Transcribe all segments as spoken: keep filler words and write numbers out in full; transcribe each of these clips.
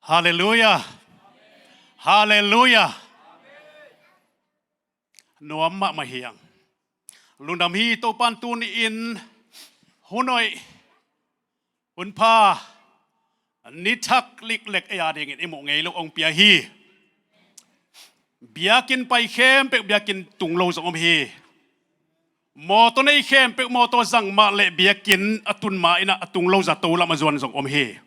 Halleluia. Halleluia. Nuam mahmah hi hang. Lungdam hi. Topan tuni-in hun hoih, hun pha, ni thak liklek ei a dingin i muh ngei loh hong pia hi. Biakinn pai khempeuh biakinn tung lo zong om hi. Mawtaw nei khempeuh mawtaw zang mah leh biakinn a tun ma-in ah a tung lo zato lam a zuan zong om hi.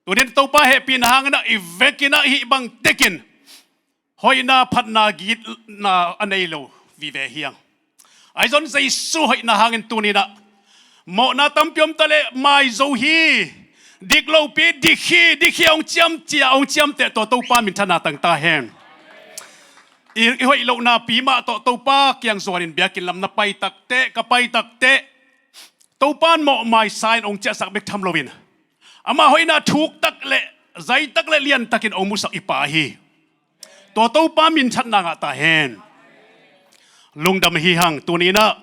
Tuni-in Topa hehpihna hangin ah i vekin ah hih bang tekin hoihna phatna gitna a nei lo vive hi hang. Ahi zong Jesu hoihna hangin tuni-in ah mawhna tampi om ta leh mai zo hi. Dik lopi dik hi, dik hi hong ciam cia, hong ciamteh tawh Topa minthanna tang ta hen. I, i hoih lohna pi mah tawh Topa kiang zuanin biakinn lam na pai takteh, ka pai takteh, Topan mawhmaisa in hong ciahsak bek tham loin, ama hoihna thuk tak le zai tak le lian takin hong musak i Pa hi. Tua Topa minthanna ngah ta hen. Lungdam hi hang. Tuni-in ah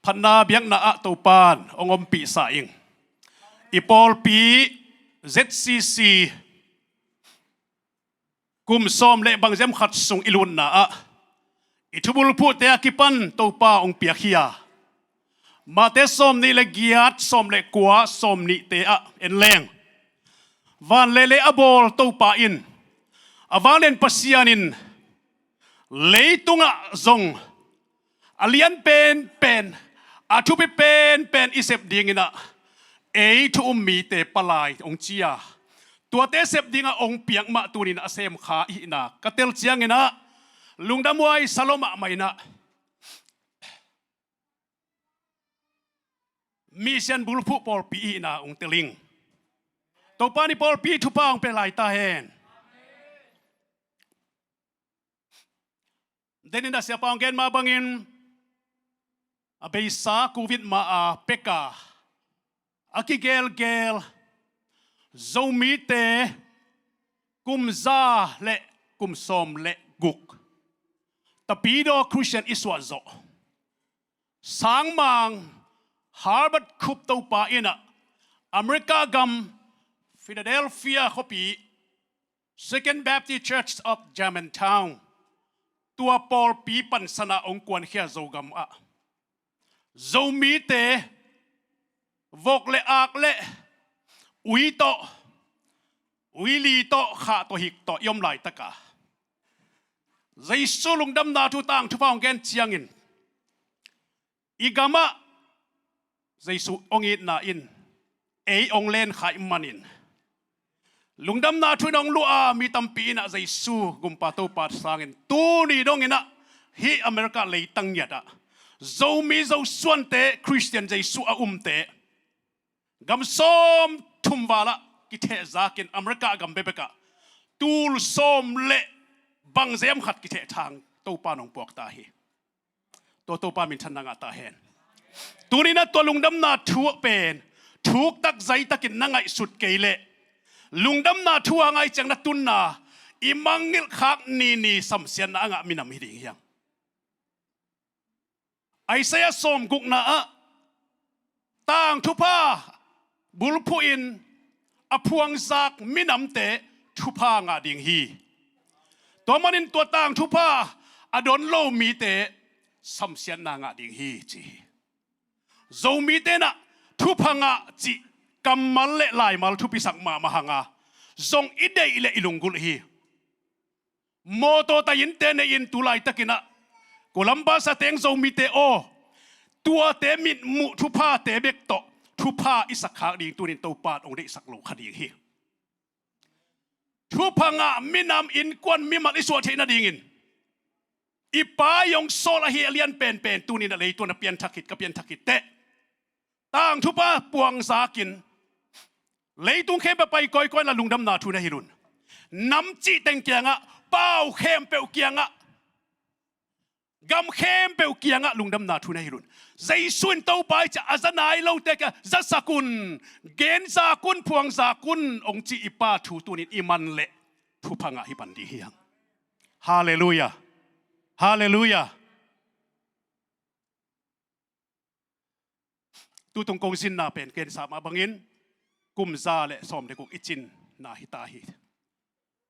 phatna biakna ah Topan hong ompihsa ing. I pawlpi Z C C kum sawm le bangzem khat sung i lutna ah i thubulphuhte a kipan Topa hong piak hi a, Mate sawm nih le giat, sawm le kua, sawm nihte ah en leng, van le lei a bawl Topa in, a vanglian Pasian in leitungah zong a lian penpen, a thupi penpen i sep dingin ah ei thu um mite palai hong ci a, tuate sep dingah hong piak mah tuni-in a semkha i hihna ka tel ciangin ah lungdam huai sa lo mahmah in ah Mission Bulphuh pawlpi i hihna hong tel ing. Topa in i pawlpi thupha hong pia lai ta hen. Denin a siapa hong gen mah bangin a beisa covid ma-a pek a a kigelgel Zomite kum za le kum sawm le guk Tapidaw Christian i suah zawh. Sangmang Herbert Kopp Topa in ah America gam Philadelphia khuapi Second Baptist Church of Germantown, tua pawlpi pansan ah hong kuankhia Zogam ah Zomite vok le ak le ui tawh, uili tawh, khah tawh, hik tawh i om laitak a Jesu lungdamna thu tangthupha hong gen ciangin i gamah Jesu hong itna in ei hong lenkhaih manin lungdamna thu in hong luah a, mi tampi in ah Jesu Gumpa Topa sangin tuni dongin ah hih America leitang ngiat ah Zomi Zosuante Christian Jesu a umte gam sawm thum val ah kithehzakin America gam bekbek ah tul sawm le bangzem khat kitheh thang Topa in hong puak ta hi. Tua Topa minthanna ngah ta hen. Tuni-in ah tua lungdamna thu pen thuktak zaitakin na ngaihsut kei leh lungdamna thu a ngaih ciang na tunna i mangngilh khak nini samsiatna a ngah minam hi ding hi hang. Isaiah sawmgukna ah tangthupha bulphuhin a phuangzak minamte thupha ngah ding hi. Tua manin tua tangthupha a don lo mite samsiatna ngah ding hi ci hi. Zomite in ah thupha ngah cih kammal le laimal thupisak mahmah hang a zong i deih le i lunggulh hi. Mawtaw tai innte nei-in tu laitakin ah Columbus a teng Zomite aw, tuate mitmuh thuphate bek tawh thupha i sakkhak ding tunin Topa in hong deihsak lo kha ding hi. Thupha ngah minam innkuan mimal i suah theih nadingin i Pa i hong sawl ahi a lian penpen tunin a leitung a pianthak khit ka pianthak khit teh tangthupha puangzakin leitung khempeuh pai kawikawi in la lungdamna thu na hilh un. Nam cih teng kiangah, pau khempeuh kiangah, gam khempeuh kiangah lungdamna thu na hilh un. Jesu in Topa hi ci-a a za nai lote kiangah zasak un, genzak un, phuangzak un hong ci i Pa thu tunin i man leh thupha ngah hi pan ding hi hang. Halleluia. Halleluia. Tutung kong zinna pen ken sa mah bangin kum za le sawm le guk i cin na hi ta hi.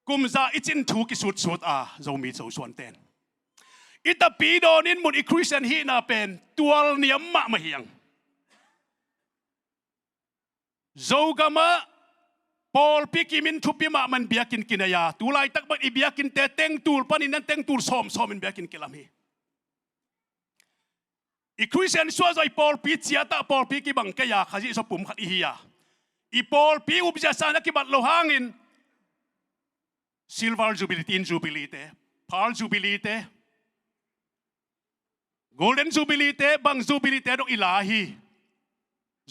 Kumza i cin thu kisutsut a, Zomi Zosuan ten i tapidaw in mun i Khristian hihna pen tualniam mahmah hi hang. Zogamah pawlpi kimin thupi mahmah in biakinn kinei a, tu laitak bang i biakinnte tengtul panin nan tengtul sawmsawm in biakinn kilam hi. I Khristian suahzawh i pawlpi ciatah pawlpi kibang kei a, Khazih suah pum khat i hi a, i pawlpi upzia sangin a kibat lo hangin Silver Jubilee, Tin Jubilee te, Pearl Jubilee te, Golden Jubilee te, bang Jubilee te dong i la hi.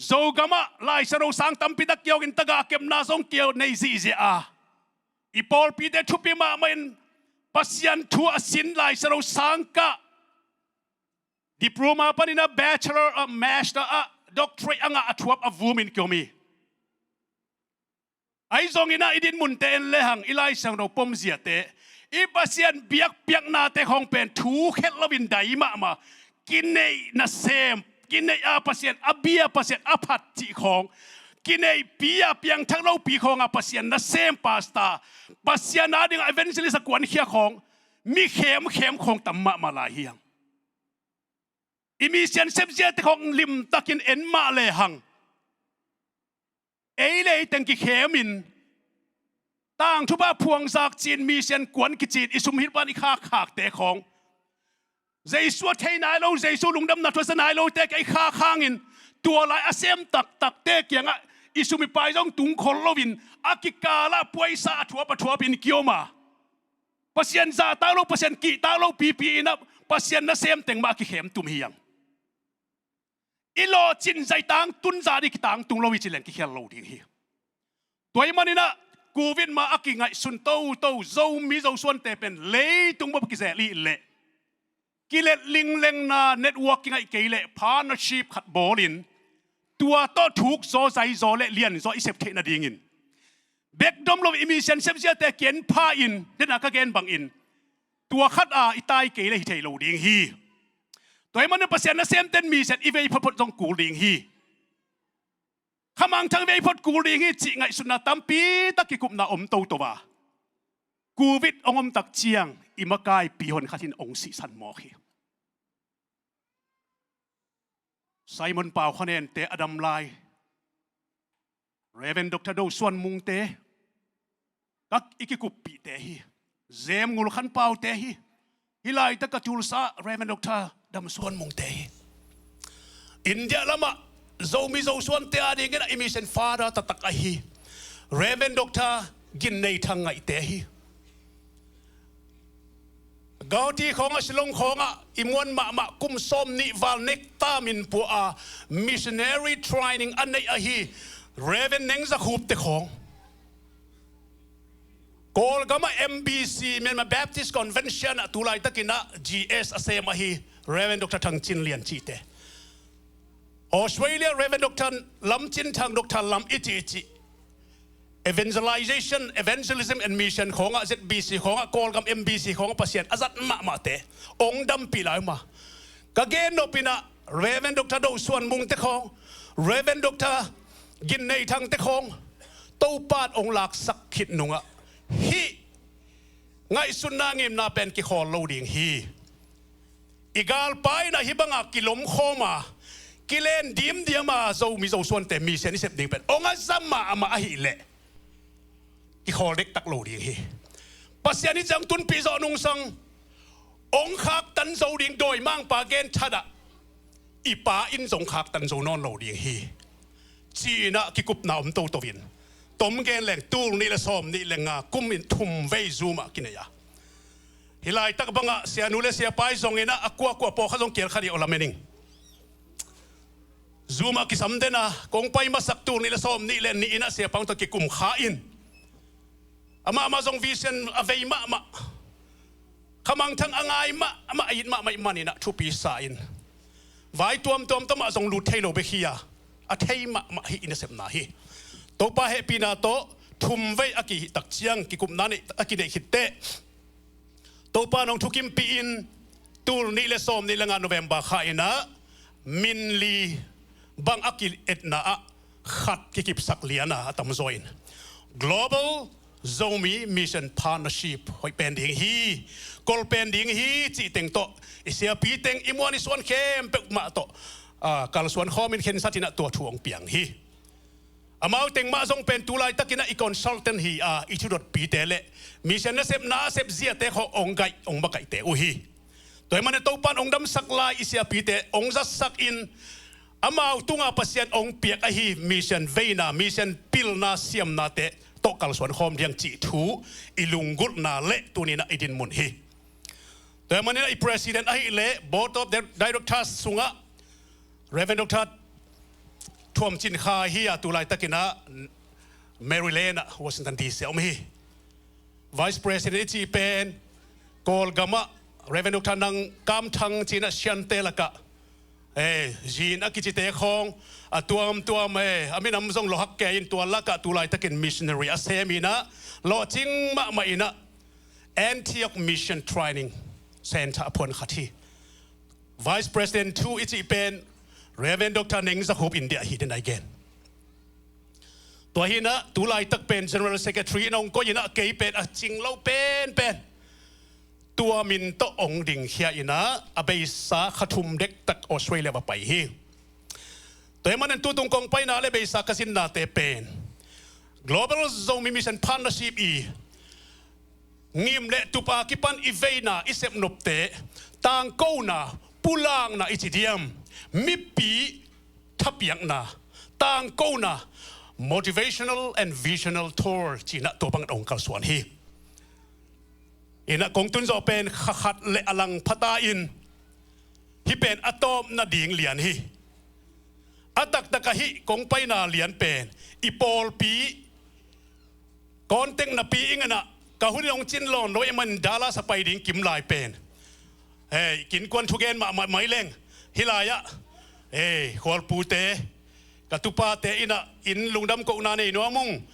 Zogamah Lai Siangtho sang tampi tak kiawgin tagah kepna zong kiau nei zihziah a, i pawlpite thupi mahmah in Pasian thu a sin Lai Siangtho sang kah diploma panin a bachelor a, master a, doctorate a ngah a thuap a vum in kiom hi. Ahi zongin ah i dinmunte en lehang i Lai Siangtho pomziate, i Pasian biakpiaknate khawng pen thu khelh loin dai mahmah. Kineih nasem, kineih a Pasian a bia, Pasian a phat cih khawng, kineihpi a piangthak lopi khawng a Pasian nasem pastor, Pasian adingah evangelist a kuankhia khawng, mi khemkhem khawng tam mahmah lai hi hang. I mission sepziate khawng limtakin en mah lehang ei le ei teng kikhemin tangthu pah phuangzak cin mission kuan kicin i sum hilh pan i khakkhakte khawng, Jesu a thei nai lo, Jesu lungdamna thu a za nai lote kei khak hangin tua lai a sem taktakte kiangah i sum i pai zong tungkhol loin a kikalah puaisa a thuap a thuapin kiom a, Pasian zahtak lo, Pasian kihtak lo pipi inah Pasian nasem teng mah a kikhem tum hi hang. I lawhcin zai tangtun zah dih kitangtung lo hi ci leng kikhial lo ding hi. Tua ahih maninah Covid mah a kingaihsun toto Zomi Zosuante pen leitung bup kizel ih leh kilet linglengna network kingaih kei leh partnership khat bawlin tua tawh thuk zaw zai zaw le lian zaw i sep theih nadingin bekdom lo i mission sepziate kian pha in, dena ka gen bangin tua khat a i tai kei le hi thei lo ding hi. Tua ahih manin Pasian nasemten mission i vei photphot zong kul ding hi. Khamangthang vei phot kul ding hi cih ngaihsutna tampi tak kikupna om toto a, Covid hong om tak ciang i makaipi hon khat in hong sihsan mawk hi. Simon Pau Khanente a dam lai Reverend Doctor Do Suan Mungte, ka i kikuppihte hi. Jem Ngul Khan Paute hi. Hih laitak a Tulsa Reverend Doctor Dam Suan Mungte hi. India lamah Zomi Zosuante adingin a i mission father taktak ahi Reverend Doctor Gin Nei Thang Ngaihte hi. Guwahati khawngah, Shillong khawngah i muan mahmah kum sawm nih val nekta min pua a missionary training a neih ahi Reverend Neng Za Khup te khawng. Kawlgamah M B C, Myanmar Baptist Convention ah tu laitakin ah G S a sem ahi Reverend Doctor Thang Cin Lian cihte. Australia Reverend Doctor Lam Cin Thang, Doctor Lam i cih i cih. Evangelization, Evangelism and Mission khawngah, Z B C khawngah, Kawlgam M B C khawngah Pasian a zat mahmahte hong dampih lai mah. Ka gen nopinah Reverend Doctor Do Suan Mungte khawng, Reverend Doctor Gin Nei Thangte khawng Topan hong laksak khit nungah hih ngaihsutna ngimna pen kikhawl lo ding hi. I galpa in ah hih banga kilomkhawm a, kilen dimdiam a Zomi Zosuante mission i sep ding pen hong a za mahmah ahih leh kikhawl dektak lo ding hi. Pasian in zong tunpih zawh nungsang hong khaktan zo ding, dawimangpa gen thadah i pa in zong khaktan zo nawn lo ding hi. Ci-in ah kikupna om toto in tom gen leng tul nih le sawm nih le nga kum in thum vei Zoom ah kinei a. Hih laitak bangah sianu le siapa i zongin ah a kuakua pawlkhat zong kial kha dih aw lamen ing. Zoom ah kisam den a kong pai masak tul nih le sawm nih le nih in ah siapa hong tawh kikum kha in. Amah mah zong vision a vei mahmah, khamangthang a ngai mahmah, a it mahmah ih manin ah thupi sa in vai tuamtuam tawh mah zong lut thei lo bek hi a, a thei mahmah hih i nasepna hi. Topa hehpihna tawh thum vei a kihih tak ciang kikupna neih a kineih khit teh Topa nong thukimpih in tul nih le sawm nih le nga November kha in ah min li bang a ki-etna ah khat kikipsak lian a, a tamzaw in Global Zomi Mission Partnership hoih pen ding hi, kol pen ding hi cih teng tawh i siapi teng i muan i suan khempeuh mah tawh kalsuan khawmin khensat inah tua thu hong piang hi. Amau teng mah zong pen tu laitakinah i consultant hi a, i thudotpite le mission nasepna a sep ziate khawh hong gaih hong makaihte uh hi. Tua ahih manin Topan hong damsak lai i siapite hong zatsak in amau tunga Pasian hong piak ahi mission veina, mission pilna, siamnate tawh kalsuan khawm diang cih thu i lunggulhna le tuninah i dinmun hi. Tua ahih maninah i president ahih leh board of directors sungah Reverend Doctor Thuam Cin Kha hi a, tu laitakinah Maryland ah, Washington D C ah om hi. Vice President i cih pen Kawlgamah Reverend Doctor Nang Kam Thang cinah Siante lakah, eh, Zin a kicite khawng a tuamtuam, eh, a minam zong lawhhak kei in tua lakah tu laitakin missionary a sem inah lawhcing mahmah inah Antioch Mission Training Center a phuan khat hi. Vice President thu i cih pen Reverend Doctor Neng Za Khup India hi den a i gen. Tua hinah tu laitak pen General Secretary in hong koih inah kei pen a cing lo penpen tua min tawh hong dingkhia inah a beisa kha thum dektak Australia va pai hi. Tua ahih manin tutung kong paina le beisa ka zinnate pen Global Zomi Mission Partnership i ngim le tupa kipan i veina i sepnopte tangkona, pulakna i ci diam, mipi thapiakna, tangkona, motivational and visional tour cinah tua bangin hong kalsuan hi. Inah kong tunzawh pen kha khat le a lang phata in hih pen a tawpna ding lian hi. A taktak ahih kong paina lian pen i pawlpi contact napi inginah ka hun in hong cin lawn lo ahih manin Dallas a pai ding kim lai pen, hei, kinkuan thugen mahmah mai leng hih lai-ah, hei, khualpute, ka tupate inah inn lungdam kohna nei nuam ung.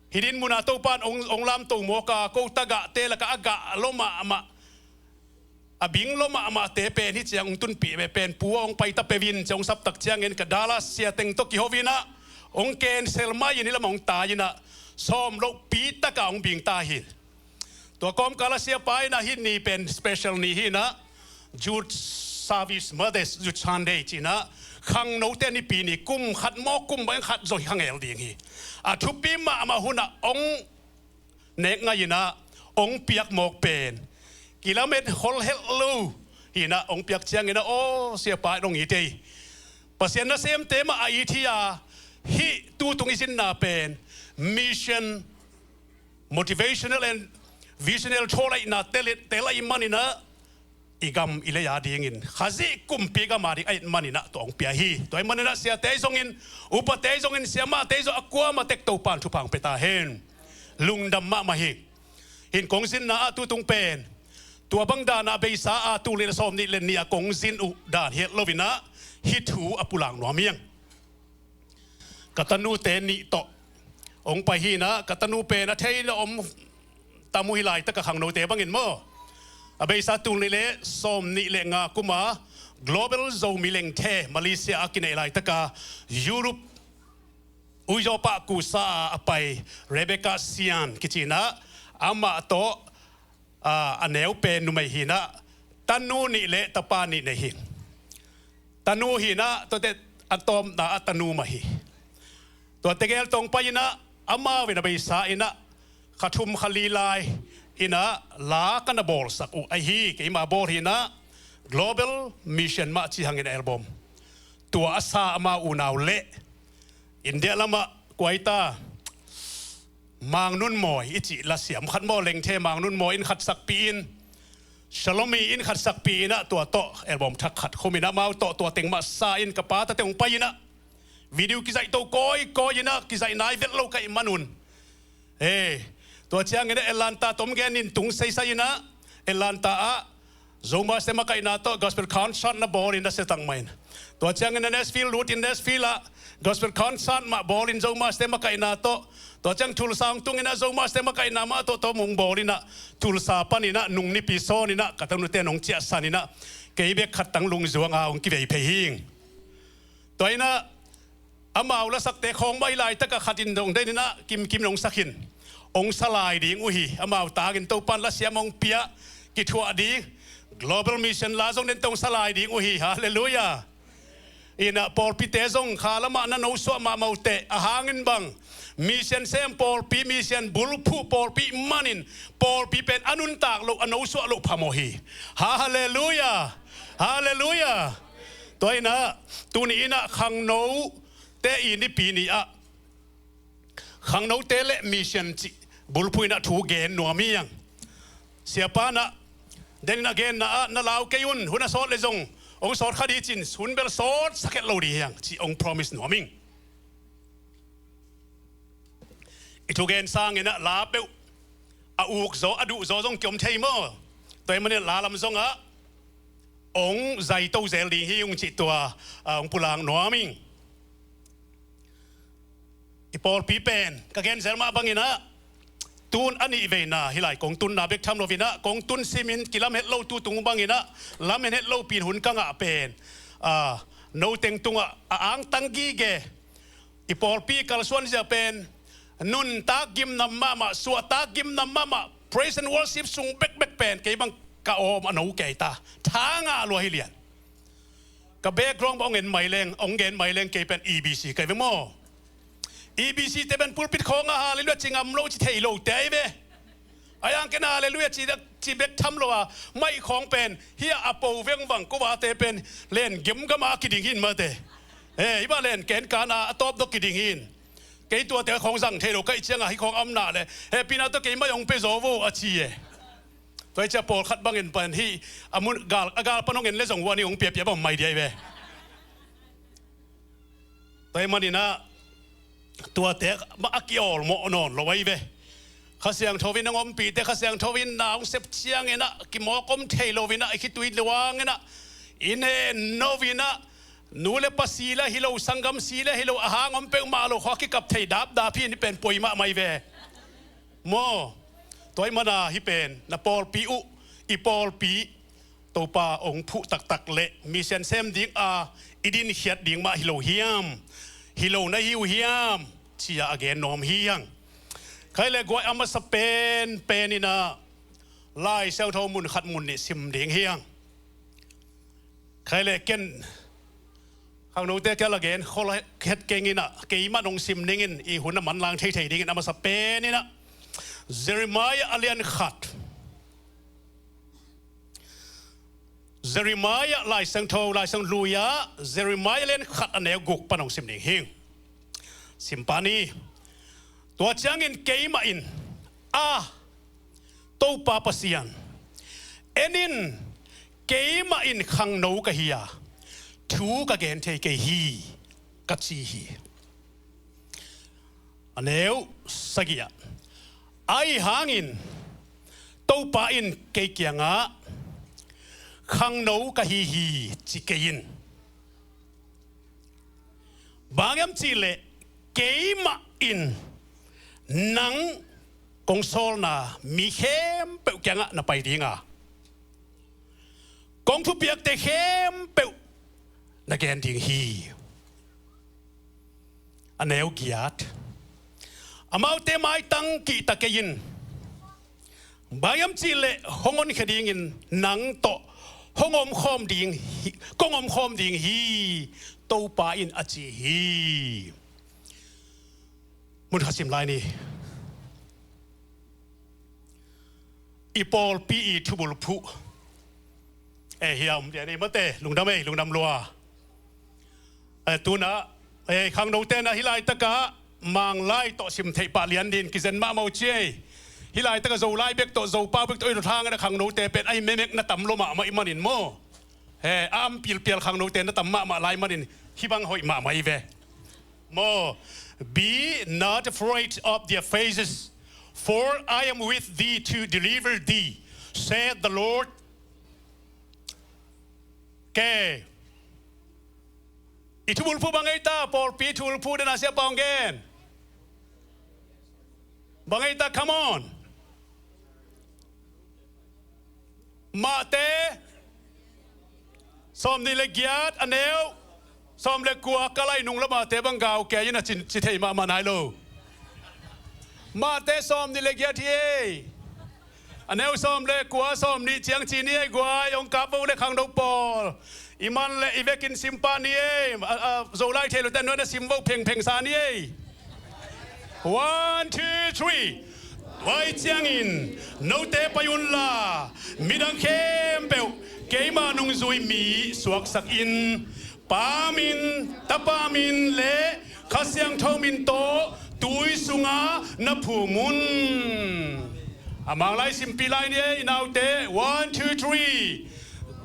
Hih dinmuna Topan hong, hong lamto mawk a, ko tagahte lakah a gah lo mahmah, a bing lo mahmahte pen hih ciang hong tunpih ve pen pu a hong pai ta peuh in ci hong saptak ciangin ka Dallas sia teng tawh kiho inah hong cancel mai in hih lamah hong tai inah sawm lohpi takah hong bing ta hi. Tua kawmkal a siapa inah hih ni pen special ni hi inah Youth Service Mothers Youth Sunday cinah khangnote nipi ni, kum khat maw kum bang khat zaw hi kha ngel ding hi. A thupi mahmah hunah hong nek ngai inah hong piak mawk pen kilamet holhelh lo hi inah hong piak ciangin ah, aw siapa, hong it ei. Pasian nasemte mah a it hi a, hih tutung i zinna pen mission, motivational and visional thawl a itna tel ahih manin ah i gam i lei a dingin Khazih kumpi gam a ding a it manin ah tua hong pia hi. Tua ahih manin ah siate ahi zongin, upate ahi zongin, siamahte ahi zong a kuamah tek Topan thupha hong pia ta hen. Lungdam mahmah hi. Hih kong zinna ah tutung pen tua bang dan ah beisa a tul nih le sawm nih le nih a kong zin uh dan hi het lo inah hih thu a pulak nuam hi ing. Ka tanute nih tawh hong pai hi inah, ka tanu pen a thei lo om tam uh hi laitak a, khangnote bangin maw. A beisa tul nih le sawm nih le nga kum a Global Zomi Lengthe Malaysia a kineih laitak a Europe uizaw pah kusa a a pai Rebecca Sian kici inah, amah tawh a, a neu pen numei hi inah, tanu nih le tapa nih nei hi. Tanu hi inah, tuate a tawpna ah tanu mah hi. Tua tegel tawh hong pai inah amau in a beisa inah kha thum kha li lai inah la ka na bawlsak uh ahi, keima bawl hi inah Global Mission mah ci hangin a album. Tua a sa amau unau le India lamah kuaita Mang Nun Mawi i cih lasiam khat maw, Lengthe Mang Nun Mawi in khat sakpih in, Salomi in khat sakpih inah tua tawh album thak khat khum inah amau tawh tua teng mah sa in ka pa tate hong pai inah video kizaih to kawikawi inah kizaih nai vet lo ka hih manun, eh, tua ciangin ah Atlanta tawh om gen in tung seisai inah Atlanta ah Zomaste makaihna tawh gospel concert na bawl in na sia tak mai in. Tua ciangin ah Nashville lut in Nashville ah gospel concert mah bawl in Zomaste makaihna tawh. Tua ciang Tulsa hong tung inah Zomaste makaihna mah tawh tawh hong bawl inah Tulsa pan inah nung nipi sawn inah ka tanute in hong ciahsan inah kei bek khat tang lungzuang a hong kivei phei hi ing. Tua inah Amau lasakte khawng mah i laitakah khat in dong den inah kimkim in hong sak in, hong sa lai ding uh hi. Amau tangin Topan lasiam hong pia, kithuah ding. Global Mission la zong den tawh hong sa lai ding uh hi. Halleluiah. Inah pawlpite zong kha lamah na nosuah mahmah uh teh, a hangin bang, mission sem pawlpi, mission bulphuh pawlpi manin pawlpi pen a nuntak loh, a nosuah loh phamawh hi. Halleluiah. Halleluiah. Tua inah tuni inah khangnote i nipi ni-ah khangnote le mission cih bulphuh inah thu gen nuam hi hang. Siapa inah den inah genna ah na lau kei un, hun a sawt le zong hong sawt kha ding cin, hun bel sawt sakhet lo ding hi hang cih hong promise nuam ing. I thugen sang inah la peuh a uk zaw, a duh zaw zong kiom thei maw? Tua ahih manin la lam zongah hong zaito zel ding hi ung cih tua, ah, hong pulak nuam ing. I pawlpi pen ka gen zel mah bang inah tun a nih veina hi lai, kong tunna bek tham lo inah, kong tun simin kilam het lo tu tung bang inah, lam het het lo pin hun ka ngah pen, ah, no teng tungah a angtang gige. I pawlpi kalsuan zia pen nuntak gimnam mahmah, suahtak gimnam mahmah, praise and worship sung bekbek pen kei bang ka awm a no kei ta. Tha ngah lua hi lian. Ka background bang hong en mai leng, hong gen mai leng kei pen E B C kei ve maw? E B C te pen pulpit khawngah halleluiah ci ngam lo, ci thei lo te ahi ve. A yang ken halleluiah ci, ci bek tham lo a, maih khawng pen hia a po vengvang, kua te pen len gemgam a kiding hin mate. Eh, hi bah len ken kan a, a tawp dok kiding hin. Kei tuate khawng zang thei lo, ka ih ciangah hi khawng a om na le, he pina tawh kei mai hong pe zaw vo a ci e. Tua hi cia pawlkhat bangin pan hi, a mun gal, a gal pan hong en le zong ua ni hong piapia bang mai dia hi ve. Tua hi maninah tuate mah a kiawlmawh nawn lo ahi ve. Kha Siangtho in hong ompihte, Kha Siangtho in na hong sep cianginah kimawk om thei loinah i khitui luanginah i neh no inah nu le pa si le hi lo, sanggam si le hi lo, a hang om peuhmah lo, khua kikap thei dapdap hi, ni pen poi mahmah hi ve. Maw? Tua hi mana hi pen na pawlpi uh, i pawlpi Topa hong phuh taktak le mission sem ding a i dinkhiat ding mah hi lo hiam? Hi lo na hi uh hiam? Ci-a a gen nuam hi hang. Khai le guai a masa penpen inah Lai Siangtho mun khat mun nih sim ding hi hang. Khai le ken khangnote kia la gen khol het keng inah keimah nong sim dingin i hun a manlang theithei dingin a masa pen inah Jeremiah a lian khat. Jeremiah Lai Siangtho, Lai Siangtho Lui-ah Jeremiah lian khat a neu guk pan hong sim ding hi. Sim pah ni. Tua ciangin keimah in, a Topa Pasian, en in, keimah in khangno ka hi a, thu ka gen thei kei hi, ka ci hi. A neu sagih ah, ahi hangin Topa in kei kiangah khangno ka hi hi ci kei in. Bang hiam cihleh keimah in nang kong sawlna mi khempeuh kiangah na pai ding a, kong thupiakte khempeuh na gen ding hi. A neu giat, amaute maitang kihta kei in. Bang hiam cihleh hong honkhia dingin nang tawh hong omkhawm ding hi, kong omkhawm ding hi, Topa in a ci hi. Mun khat sim lai ni. I pawlpi i thubulphuh. Eh, hia um dia ni mate, lungdam ei, lungdam lua. Eh, tuna, eh, khangnote na hi laitakah Manglai tawh sim theih pah lian din kizen mahmah uh ci ei. Hi laitakah Zolai bek tawh, Zopau bek tawh i lo thang a khangnote pen ahi memek na tam lo mahmah i manin maw? He, a am pilpial khangnote na tam mahmah lai manin hih bang hoih mahmah i ve. Maw, be not afraid of their faces, for I am with thee to deliver thee, said the Lord. Ke. I thubulphuh bang ei ta, pawlpi thubulphuh den a siapa hong gen. Bang ei ta, come on. Mate sawmnih le giat a neu Sawm le kua ka lai nung lamate bang gau kei in a cin ci thei mahmah nai lo. Mate sawm nih le giat hi ei. A neu sawm le kua sawm nih ciang ci ni ei guai, hong kap vo le khangno pawl. I man le i vekin sim pah ni ei. A, a, Zolai thei lo ten nuai na sim vo phengpheng sa ni ei. One, two, three. Tua ciangin note pai unla midang khempeuh keima nungzui mi suaksak in. Pa min, Tapa min le Kha Siangtho min tawh tui sungah na phum un. A Mang lai simpih lai ni ei, i naute. One, two, three.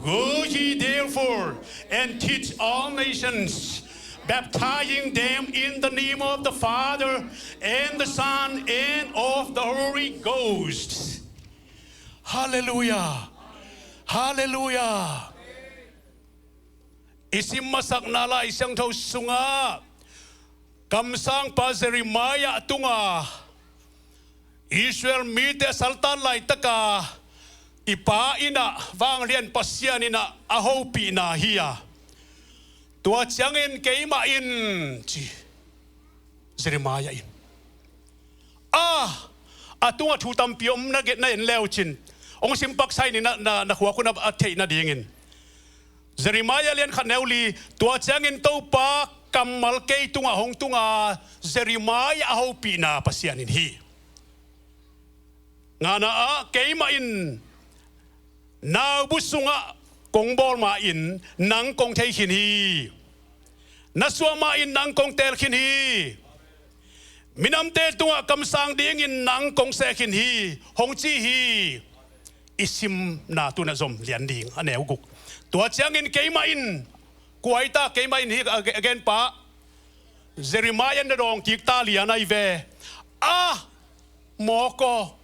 Go ye therefore and teach all nations, baptizing them in the name of the Father and the Son and of the Holy Ghost. Halleluiah. Halleluiah. I sim masakna Lai Siangtho sungah kamsangpa Jeremiah tunga Israel mite saltan laitaka i pa innah vanglian Pasian innah a hopihna hi a, tua ciangin keimah in ci Jeremiah in. A, a tungah thu tampi om na, na en leucin hong sim paksa in na, na, na khuak un a theih nadingin. Jeremiah lian khat neu li. Tua ciangin Topa kammal kei tungah hong tunga Jeremiah a hopihna Pasian in hi. Ngana ah, keimah in naubu sungah kong bawl ma-in nang kong thei khin hi. Na suah ma-in nang kong teel khin hi. Minamte tungah kamsang dingin nang kong seh khin hi, hong ci hi. I simna tunah zom lian ding a neu guk. Tua ciangin keimah in, kua hi ta keimah in hi a, a genpa? Jeremiah na dawng kik ta lian ahi ve. A, mawk aw.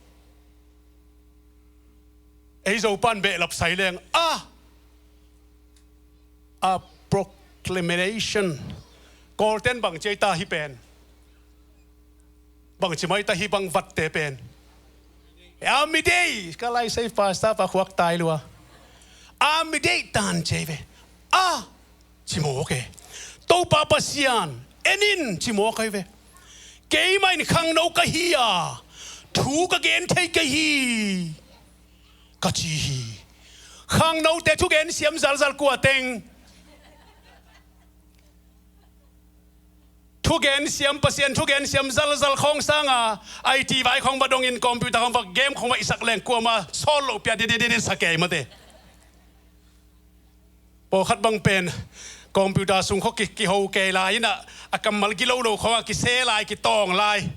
Ei Zopan behlap sai leng a, a proclamation. Kawlten bang ci ei ta hi pen? Bang ci mai ta hi bang vatte pen? A mi deih, ka lai sai pasta pa khuak tai lua. A mi deih tan ci ei ve. A, ci mawk e. Topa Pasian, en in ci mawk ahi ve. Keimah in khangno ka hi a, thu ka gen thei ka hi, ka ci hi. Khangnote thugen siam zalzal kua teng? Thugen siam, Pasian thugen siam zalzal khawng sanga I T vai khawng va dongin, computer khawng va game khawng va i sak leng kuama sawl loh pia didididi sa kei mate. Pawlkhat bang pen computer sung khaw ki, kiho kei lai inah, a kammal gilo lo khawng a kise lai, kitawng lai.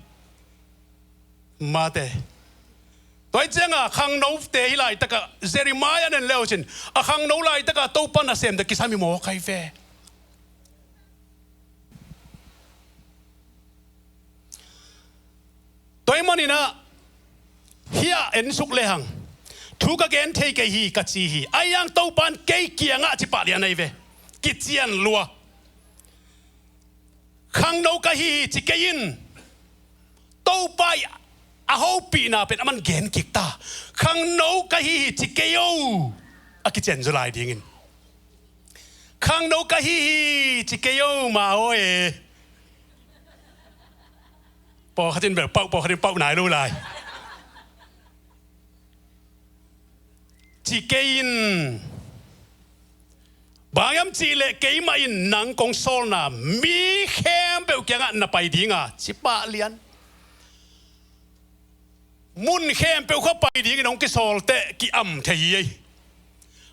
Mate. Tua hi cianga khangnote hi laitakah, Jeremiah nen leucin, a khangno laitakah Topa nasemte kisam hi mawk ahi ve. Tua hi maninah hiah ensuk lehang, thu ka gen thei kei hi ka ci hi. Ahi hang Topan kei kiangah ci pah lian ahi ve. Kician lua. Khangno ka hi hi ci kei in. Topa i a hopihna pen aman gen kik ta. Khangno ka hi hi ci kei o. A kician zaw lai dingin. Khangno ka hi hi ci kei o ma aw e. Pawlkhat in bel pauh, pawlkhat in pauh nai lo lai. Ci kei in. Bang hiam cihleh keimah in nang kong sawlna mi khempeuh kiangah na pai dinga ci pah lian. Mun khempeuh kha pai dingin hong kisawl teh ki-am thei hi ei.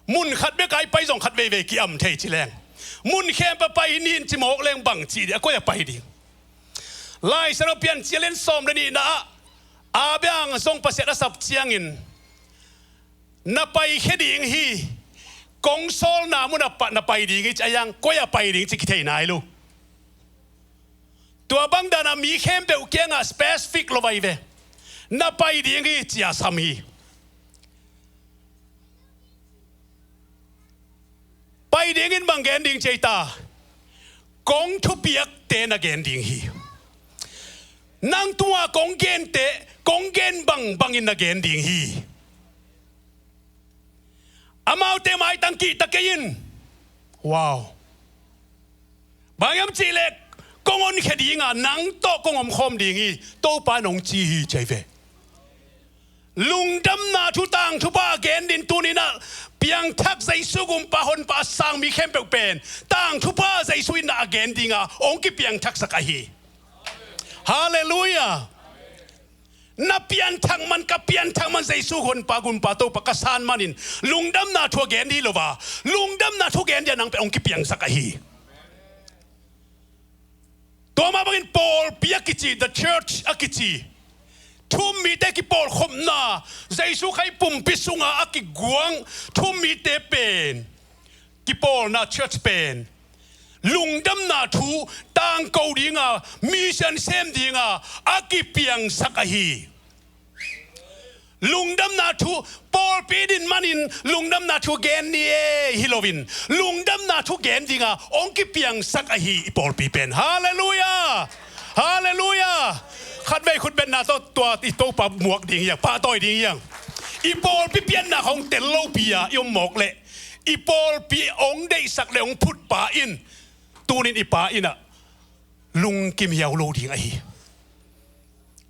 Mun khat bek a i pai zong khat veivei ki-am thei ci leng. Mun khempeuh pai hi ni in ci mawk leng bang cih dih, a koi a pai ding? Lai Siangtho Piancil lian sawm le nihna ah, Abraham zong Pasian a sap ciangin na paikhia ding hi. Kong sawlna munah na pai ding hi ci a, ahi hang koi a pai ding ci kithei nai lo. Tua bang dana mi khempeuh kiangah specific lo vai ve. Na pai ding hi ci a sam hi. Pai dingin bang gen ding ci ei ta? Kong thupiakte na gen ding hi. Nang tungah kong gente, kong gen bangbangin na gen ding hi. Amaute maitang kihta kei in. Wow. Bang hiam cihleh kong honkhia dinga nang tawh kong omkhawm ding hi, Topa in hong ci hi, ci ahi ve. Lungdamna thu tangthu pa a gen ding tuni-in ah, piangthak Jesu gumpa honpa a sang mi khempeuh pen tangthu pa Jesu in ah a gen dinga hong kipiangthaksak ahi. Halleluiah. Na pianthak man, ka pianthak man, Jesu honpa gumpa Topa ka san manin lungdamna thu a gen ding hi lo a, lungdamna thu gen dia nang pen hong kipiangsak ahi. Tua mah bangin pawlpi a kici, the church a kici, thu-um mite kipawlkhopna, Jesu Khazih pumpi sunga a kiguang thu-um mite pen, kipawlna church pen lungdamna thu tangko dinga, mission sem dinga a kipiangsak ahi. Lungdamna thu, pawlpi din manin lungdamna thu gen ni e hi loin, lungdamna thu gen dinga hong kipiangsak ahi i pawlpi pen. Halleluiah. Halleluiah. Khatvei khutbetna tawh tua i Topa muak ding hi hang, pahtawi ding hi hang. I pawlpi pianna hong tel lopi-a i om mawk leh, i pawlpi hong deihsak le hong phutpa in, tunin i pa in ah lungkim hiau lo ding ahi.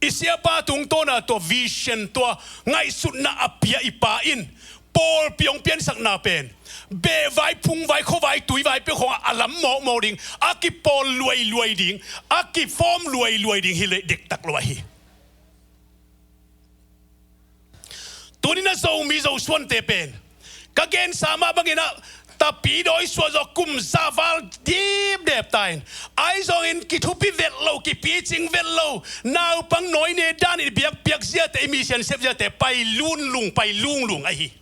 I siapa tungtawna tua vision, tua ngaihsutna a pia i pa in, pawlpi hong piansakna pen beh vai, phung vai, khua vai, tui vai peuh khawngah a lam mawkmawk ding, a kipawl luailuai ding, a kifawm luailuai ding hileh dektak lo ahi. Tunin a Zomi Zosuante pen ka gensa mah bangin ah, tapidawi suah zawh, kum za val dipdep ta in, ahi zongin kithupi vet lo, kipicing vet lo, naupang nawine danin i biakpiak ziate, i mission sep ziate pai lunlung, pai lunglung ahi.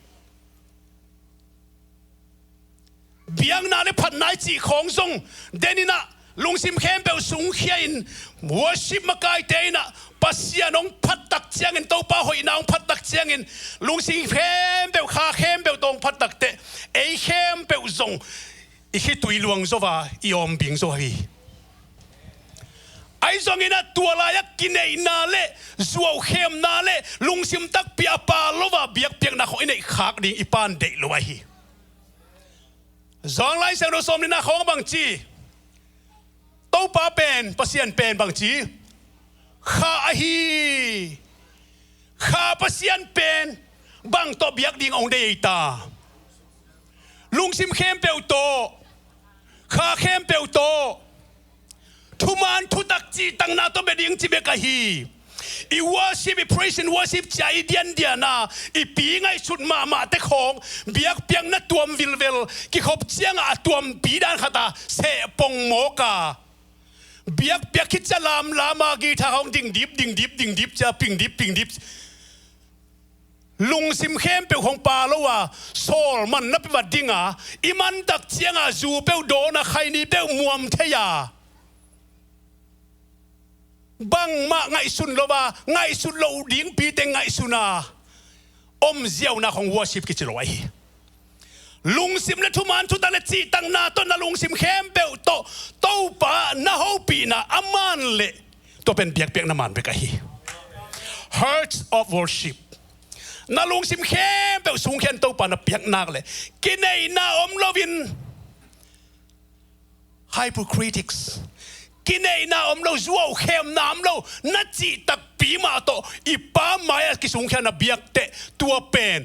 Biakna le phatna i cih khawng zong denin ah, lungsim khempeuh sungkhia in, worship makaite in ah Pasian hong phattak ciangin, Topa hoihna hong phattak ciangin, lungsim khempeuh, kha khempeuh tawh hong phattak teh, ei khempeuh zong i khitui luang zo a, i awmbing zo hi. Ahi zongin ah tua lai-ah kineihna le zuaukhemna le lungsim takpi a pal lo a biakpiakna khawng i neih khak ding i pan deih lo ahi. Johan Lai Siangtho sawm nihna khawng bang ci? Topa pen, Pasian pen bang ci? Kha ahi. Kha Pasian pen bang tawh biak ding hong deih ta? Lungsim khempeuh tawh, kha khempeuh tawh, thuman thutak cihtakna tawh bia ding ci bek ahi. I worship, i praise and worship cia i diandiana, i pi ngaihsut mahmahte khawng, biakpiakna tuam vilvel, kikhop cianga a tuampi dan khata seh pongmawka, biakpiak khit cia lamlama guitar khawng dingdip, dingdip, dingdip cia pingdip, pingdip. Lungsim khempeuh hong pal lo a, sawl man na pia vat dinga, i mantak cianga zu peuh dawn a, khaini peuh muam thei a, bangmah ngaihsun lo a, ngaihsut loh dingpi teng ngaihsun a om ziauna khawng worship kici lo ahi. Lungsim le thuman thutak le cihtakna tawh na lungsim khempeuh tawh Topa na hopihna a man leh, tua pen biakpiakna man bek ahi. Hearts of worship. Na lungsim khempeuh sungkhian Topa na piak nak leh, kineihna om loin, hypocritics, kineihna om lo, zuaukhemna om lo, na cih takpi mah tawh i Pa mai-ah kisungkhia na biak teh, tua pen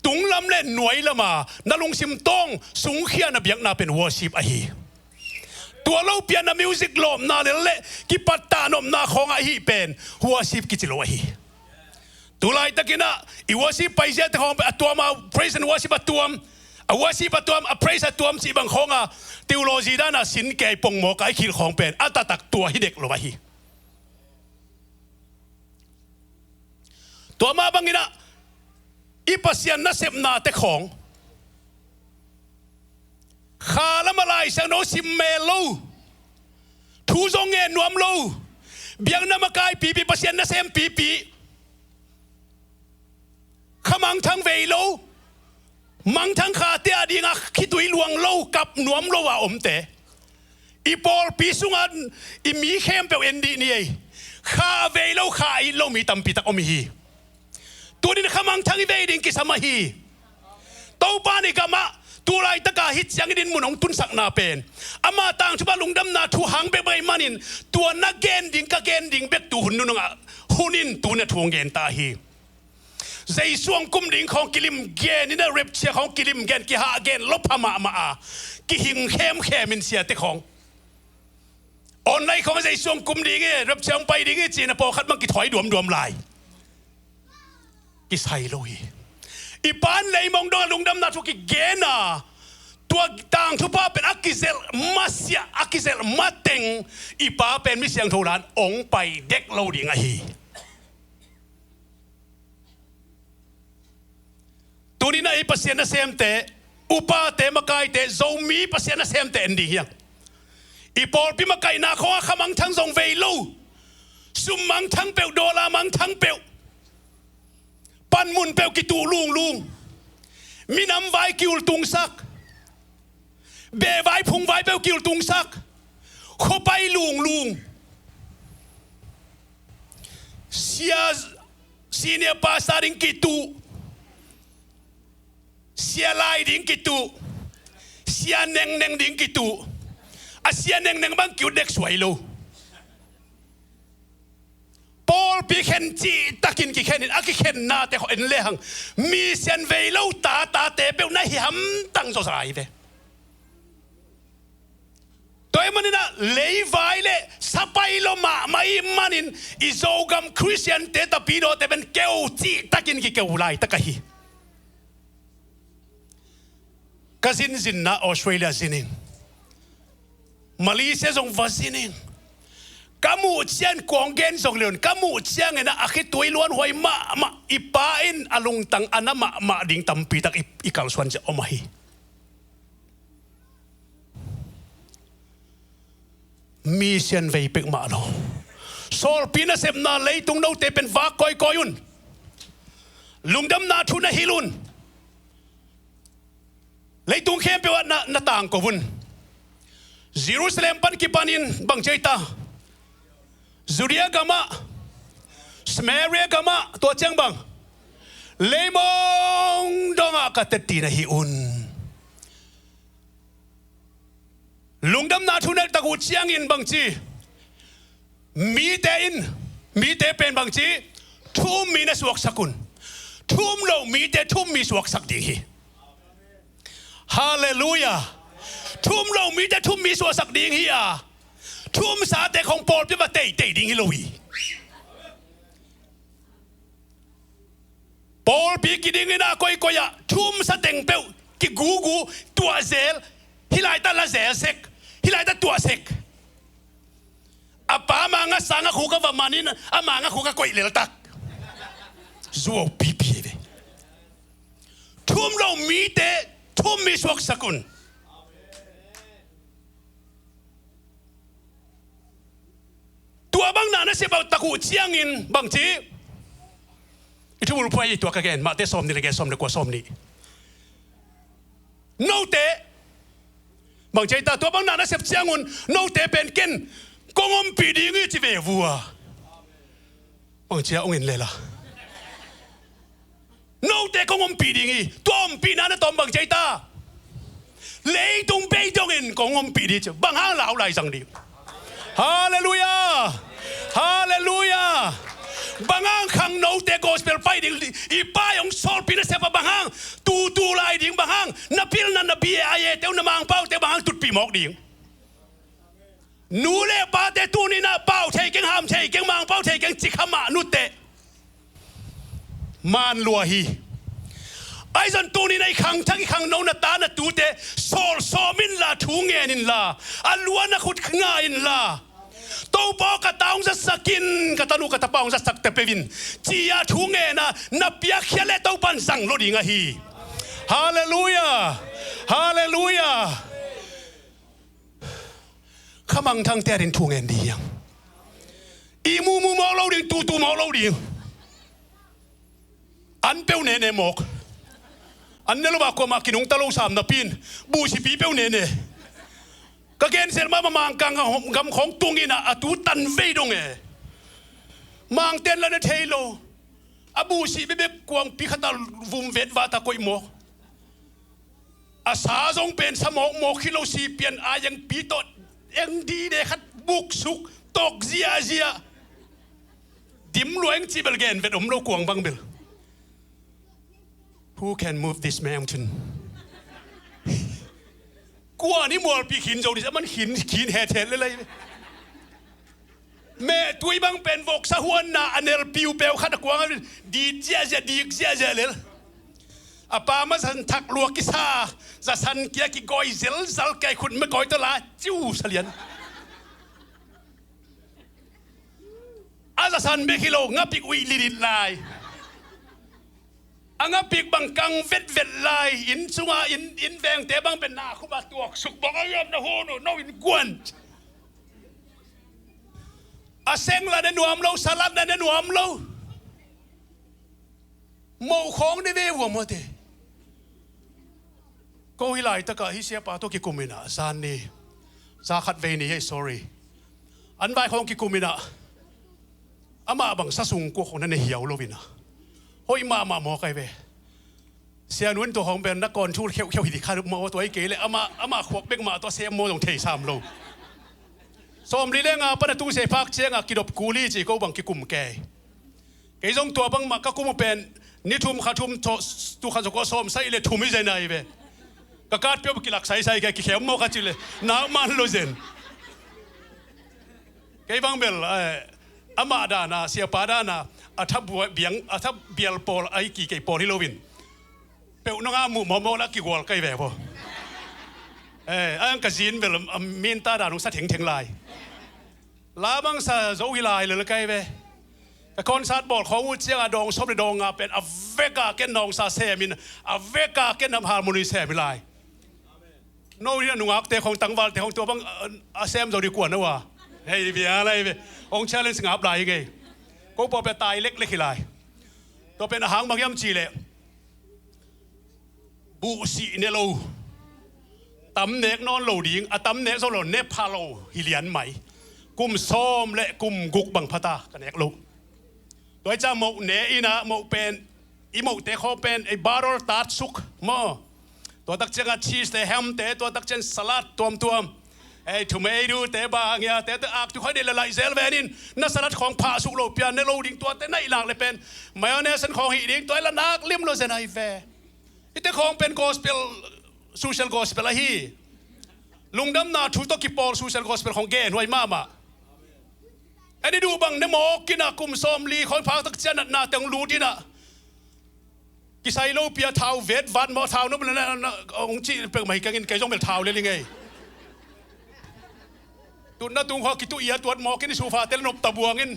tunglam le nuailama na lungsim tawng sungkhia na biakna pen worship ahi. Tua lo pian na music lawpna lel le kipattah nopna khawngah hih pen worship kici lo ahi. Tulaitakin ah i worship paizia te khawng a tuam a, praise and worship a tuam, a worship a tuam, a praise a tuam cih bang khawng a, theology dan a sin kei pongmawk a i khil khawng pen a taktak tua hi dek lo ahi. Tua mah bangin ah i Pasian nasepna te khawng, kha lam a Lai Siangtho sim mel lo, thu zong ngen nuam lo, biakna makai pipi, Pasian nasem pipi, kha mangthang vei lo, mangthang khate a dinga khitui luang lo, kap nuam lo a omte, i pawlpi sungah i mi khempeuh en dih ni ei. Kha vei lo, kha it lo mi tampi tak om hi. Tunin kha mangthang i vei ding kisam ahi. Topa ni gamah Tu laitaka hih ciang i dinmun hong tunsakna pen ama tangthu pah lungdamna thu hang bek bek ahih manin, tua na gen ding ka gen ding bek tu hun nunungah hun in tu na thu hong gen ta hi. Jesu hong kum ding khawng kilim gen in a, rapture khawng kilim gen, kihah gen lopha mahmah a, kihing khemkhem in siate khawng. Online khawng Jesu hong kum ding hi, rapture hong pai ding hi ci-in a pawlkhat bang kithawi duamduam lai. Kisai lo hi. I pan leimong dongah lungdamna thu kigen a, tua tangthu pa pen a kizelh masiah, a kizelh mateng, i pa pen mi siangtho lan hong pai dek lo ding ahi. Tuni-in a ei Pasian nasemte, upate, makaite, Zomi Pasian nasemte en ding hi hang. I pawlpi makaihna khawng a kha mangthang zong vei lo. Sum mangthang peuh, dollar mangthang peuh. Panmun peuh kituh lunglung. Minam vai kiultungsak. Beh vai phung vai peuh kiultungsak. Khuapai lunglung. Sia, senior pastor ding kituh. Sia lai ding kituh. Sia nengneng ding kituh. A sia nengneng bang kiut dek suai lo. Pawlpi khen cihtakin kikhen in, a kikhennate khawng en lehang, mi sian vei lo tatate peuh na hi hamtang zaw zai ve. Tua ahih manin a leivai le sapai lo mahmah ahih manin, i Zogam Khristiante, tapidawte pen keu cihtakin kikeu laitak ahi. Ka zinzinna Australia zin ing. Malaysia zong va zin ing. Ka muh ciang kong gen zong liun, ka muh ciangin a, a khitui luanhuai mahmah, i pa in a lungtang a na mahmah ding tampitak i, i kalsuan ciang om ahi. Mi sian vei pek mah lo. Sawlpi nasepna leitung note pen vak kawikawi un. Lungdamna thu na hilh un. Leitung khempeuh ah na, na tangko un. Jerusalem pan kipanin bang ci ei ta? Judea gamah, Samaria gamah, tua ciang bang? Leimong dongah ka tetti na hi un. Lungdamna thu na hilh tak uh ciangin bang ci? Mite in, mite pen bang ci? Thu-um mi na suaksak un. Thu-um lo mite thu-um mi suaksak ding hi. Halleluiah. Thu-um lo mite thu-um mi suaksak ding hi a, thu-um sate khawng pawlpi va teitei ding hi lo hi. Pawlpi kidingin a koikoi ah thu-um sa teng peuh kigugu, tuah zel, hih laitak la zel sek, hih laitak tuah sek. A pa mangah sangah khuk a va manin, a mangah khuk a koih leltak. Zuau pipi hi ve. Thu-um lo mite thu-um mi suaksak un. Tua bang na na sep a tak uh ciangin bang ci? I thubulphuh ahi tua ka gen, Mate sawmnih le giat, sawm le kua, sawmnih. Note bang ci ei ta? Tua bang na na sep ciangun note pen ken kong ompih ding hi ci ve vua. Bang ci a ong in lela? Note kong ompih ding hi. Tua ompihna na tawm bang ci ei ta? Leitung bei dongin kong ompih ding ci. Bang hang lau lai zang ding? Halleluiah. Halleluiah. Bang hang khangnote gospel pai ding? I pa hong sawlpi nasep a bang hang tutu lai ding? Bang hang na pilna, na bia a ete uh, na mangpaute uh bang hang tutpih mawk ding? Nu le pate tuni-in a pau thei keng, ham thei keng, mangpau thei keng ci kha mah nute. Man lua hi. Ahi zong tuni-in a i khangthak i khangno na ta na tute sawlsawm inla, thu ngen inla, a lu a na khut nga inla, Topa aw ka ta hong zatsak in, ka tanu ka tapa hong zatsak ta peuh in, ci-a thu ngen a na piakkhiat leh Topa in zang lo ding ahi. Halleluiah. Halleluiah. Kha mangthangte ading thu ngen ding hi hang. I mumu mawk lo ding, tutu mawk lo ding. An peuh nene mawk. An ne lo a kuamah kinungta lo sam napi-in buhsipi peuh nene. Ka genzel mahmah Mangkang gam khawng tung in a, a tu tan vei dong e. Mangte'n la ne thei lo. A buhsih bekbek kuangpi khat a vum vetvat a koih mawk. A sa zong pen sa mawkmawk hi lo, si pian a yangpi tawh eng dide khat buksuk tawk ziahziah. Dim lua eng cih bel gen vet om lo, kuang bang bel. Who can move this mountain? Kua ni mualpi khin zo ni, a man khin, khin hethet lelai. Meh tui bang pen voksa huanna a nel piupeu khat a kuang a dit ziahziah, dik ziahziah lel. A pa masan thak lua kisa, zasan kia kigoi zelzal, kei khut me koi tawh la ciu salian. A zasan bek hi lo, ngapik uih lidit lai. A ngapik bang kang vetvet lai. Inn sunga inn, inn vengte bang pen na khuma tuaksuk bang a iam na hun uh no in kuan. A seng la ne nuam lo, salat la ne nuam lo. Moh khawng ne ve ua mawte. Ko hi laitakah hi siapa tawh kikum inah, zan ni, za khat vei ni hei, sorry. An vai khawng kikum inah, amah bang sa sung kua khawng na ne hiau lo inah. Hoih mahmah maw kai ve. Sianu in tua khawng pen na kawn thu kheuhkheuh hi dikha maw, tua hi kei le amah, amah khuak bek mah tua sem maw zong thei sam lo. Sawmli le nga pan a tung se phak ciangah kidop kuli ci ko bang kikum kei. Kei zong tua bangmah ka kum uh pen ni thum kha thum tawh, tu kha zawkaw sawm sa i le thum i zen ahi ve. Ka kat peuh kilak saisai kei, kikhem maw ka ci le nak man lo zen. Kei bang bel, eh, amah dana, siapa dana, a tha bua-, biang, a tha bial pawl ahi ki kei pawl hi loin. Peuh nunga muh mawmaw la kigual kai ve bo. Eh, ang ka zin bel, a minta dan hong sa thengtheng lai. La bang sa zo hi lai lel kai ve. Ka concert bawl khawng uh cianga dawng sawm le dawng nga pen a veka ken nawngsa sem in, a veka ken nam harmony sem hi lai. No ni a nungakte khawng, tangvalte khawng tua bang a, a sem zo dih kuan a ua. Hei bia lai ve. Hong challenge ngap lai hi ngei. Ko pawh pia tai leklek hi lai. Tua pen a hang bang hiam cih leh buhsih ne lo, tam nek nawn lo ding, a tam nek zo lo, ne pha lo hi lian mai. Kum sawm le kum guk bang phata ka nek lo. Tua hi ciang moh ne inah, moh pen, i mohte khawng pen ei barrel tatsuk maw. Tua tak ciangah cheese te, ham te, tua tak ciang salad tuamtuam. Ei, tomato te, bangia te, te ak tu khoi de le lai zel venin, na salad khawng phah suk lo pia ne lo ding, tuate na i lak le pen mayonnaise an khawng hih ding, tua i la nak lim lo zen ahi ve. Hite khawng pen gospel, social gospel ahi. Lungdamna thu tawh kipawl social gospel khawng gen huai mahmah. Ei, i duh bang ne mawk inah, kum sawmli khawng phak tak ciang natna teng lut inah. Kisai lo pia thau vet vat maw, thau na, na, na, na, hong cih pek mai kengin kei zong bel thau lel i ngei. Tutna tung khaw kituh ia tuat mawk in i sufate le nop tabuang in,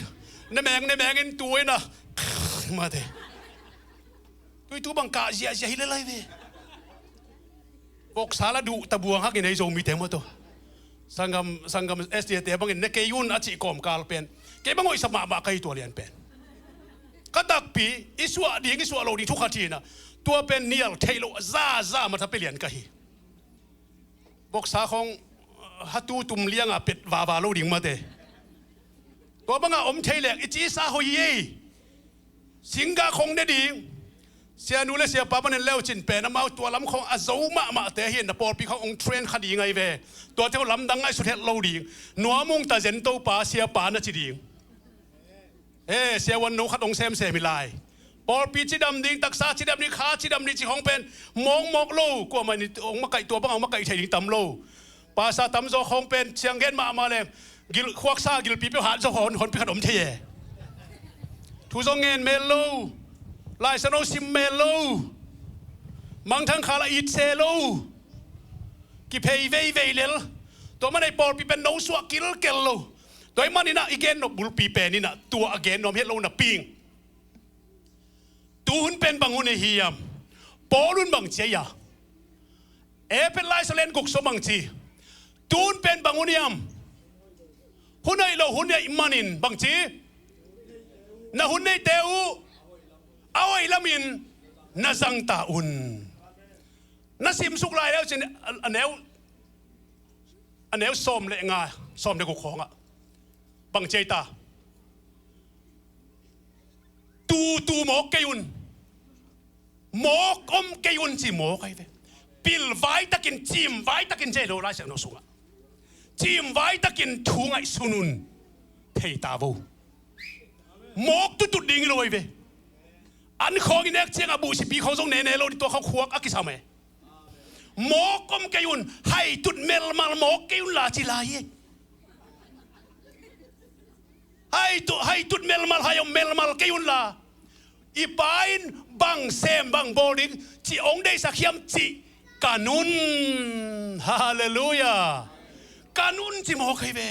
ne meng, ne meng in tu inah. Mate. Tui tu bang kah ziahziah hi le lai ve. Voksa la duh tabuang hakin ei Zomite maw tawh. Sanggam, sanggam S D A te bangin ne kei un a cih kawmkal pen kei bang hoihsa mahmah ka hi tua lian pen. Ka takpi, i suah ding, i suah lo ding thu khat hi inah. Tua pen nial theih loh, za, za matha pia lian ka hi. Voksa khawng, hatu tum lianga pet vava lo ding mate. Tua banga om thei lek, i cisa hoih ei. Singgah khawng ne ding. Sianu le siapa panin leucin pen amau tua lam khawng a zo mahmahte hi na, pawlpi khawng hong train kha ding ahi ve. Tuate khawng lamdang ngaihsut het lo ding. Nuam ung ta zen, Topa siapa na ci ding. Eh, siavuan no khat hong semsem hi lai. Pawlpi cidam ding, taksa cidam ding, kha cidam ding ci khawng pen mawkmawk lo, kuamah ni hong makaih, tua bangah hong makaih thei ding tam lo. Pasa tamzaw khawng pen cianggen mahmah le, gil, khuaksa gilpi peuh hat zaw hon, honpi khat om thei e. Thu zong ngen mel lo. Laisa no sim mel lo. Mangthang khala it se lo. Kiphei veivei lel. Tua man ei pawlpi pen no suah kilkel lo. Tua i man inah i gen nop bulpi pen inah tua a gen nuam het lo na ping. Tu hun pen bang hun i hiam? Paul hun bang ci a? Efesa lai salen guk sawm bang ci? Tu hun pen bang hun hiam? Hun aih lo hun aih manin bang ci? Na hun neite uh a hoih lamin na zangta un. Na simsuk lai leucin a, a neu, a neu sawm le nga, sawm le guk khawngah bang ci a? Tutu mawk kei un. Mawk om kei un ci mawk ahi ve. Pilvai takin, cimvai takin, cei lo Lai Siangtho sungah cimvai takin thu ngaihsun un, thei ta vo. Mawk tutut ding hi lo hi ve. An khawng i nek ciangah buhsipi khawng zong nene lo ding, tua khawng khuak a kisam e. Mawk om kei un, hai tut melmal mawk kei un la ci lai hi. Hai tut, hai tut melmal, hai om melmal kei un la, i Pa in bang sem bang bawl ding cih hong deihsak hiam cih kan un. Halleluiah. Kan un ci mawk hi ve.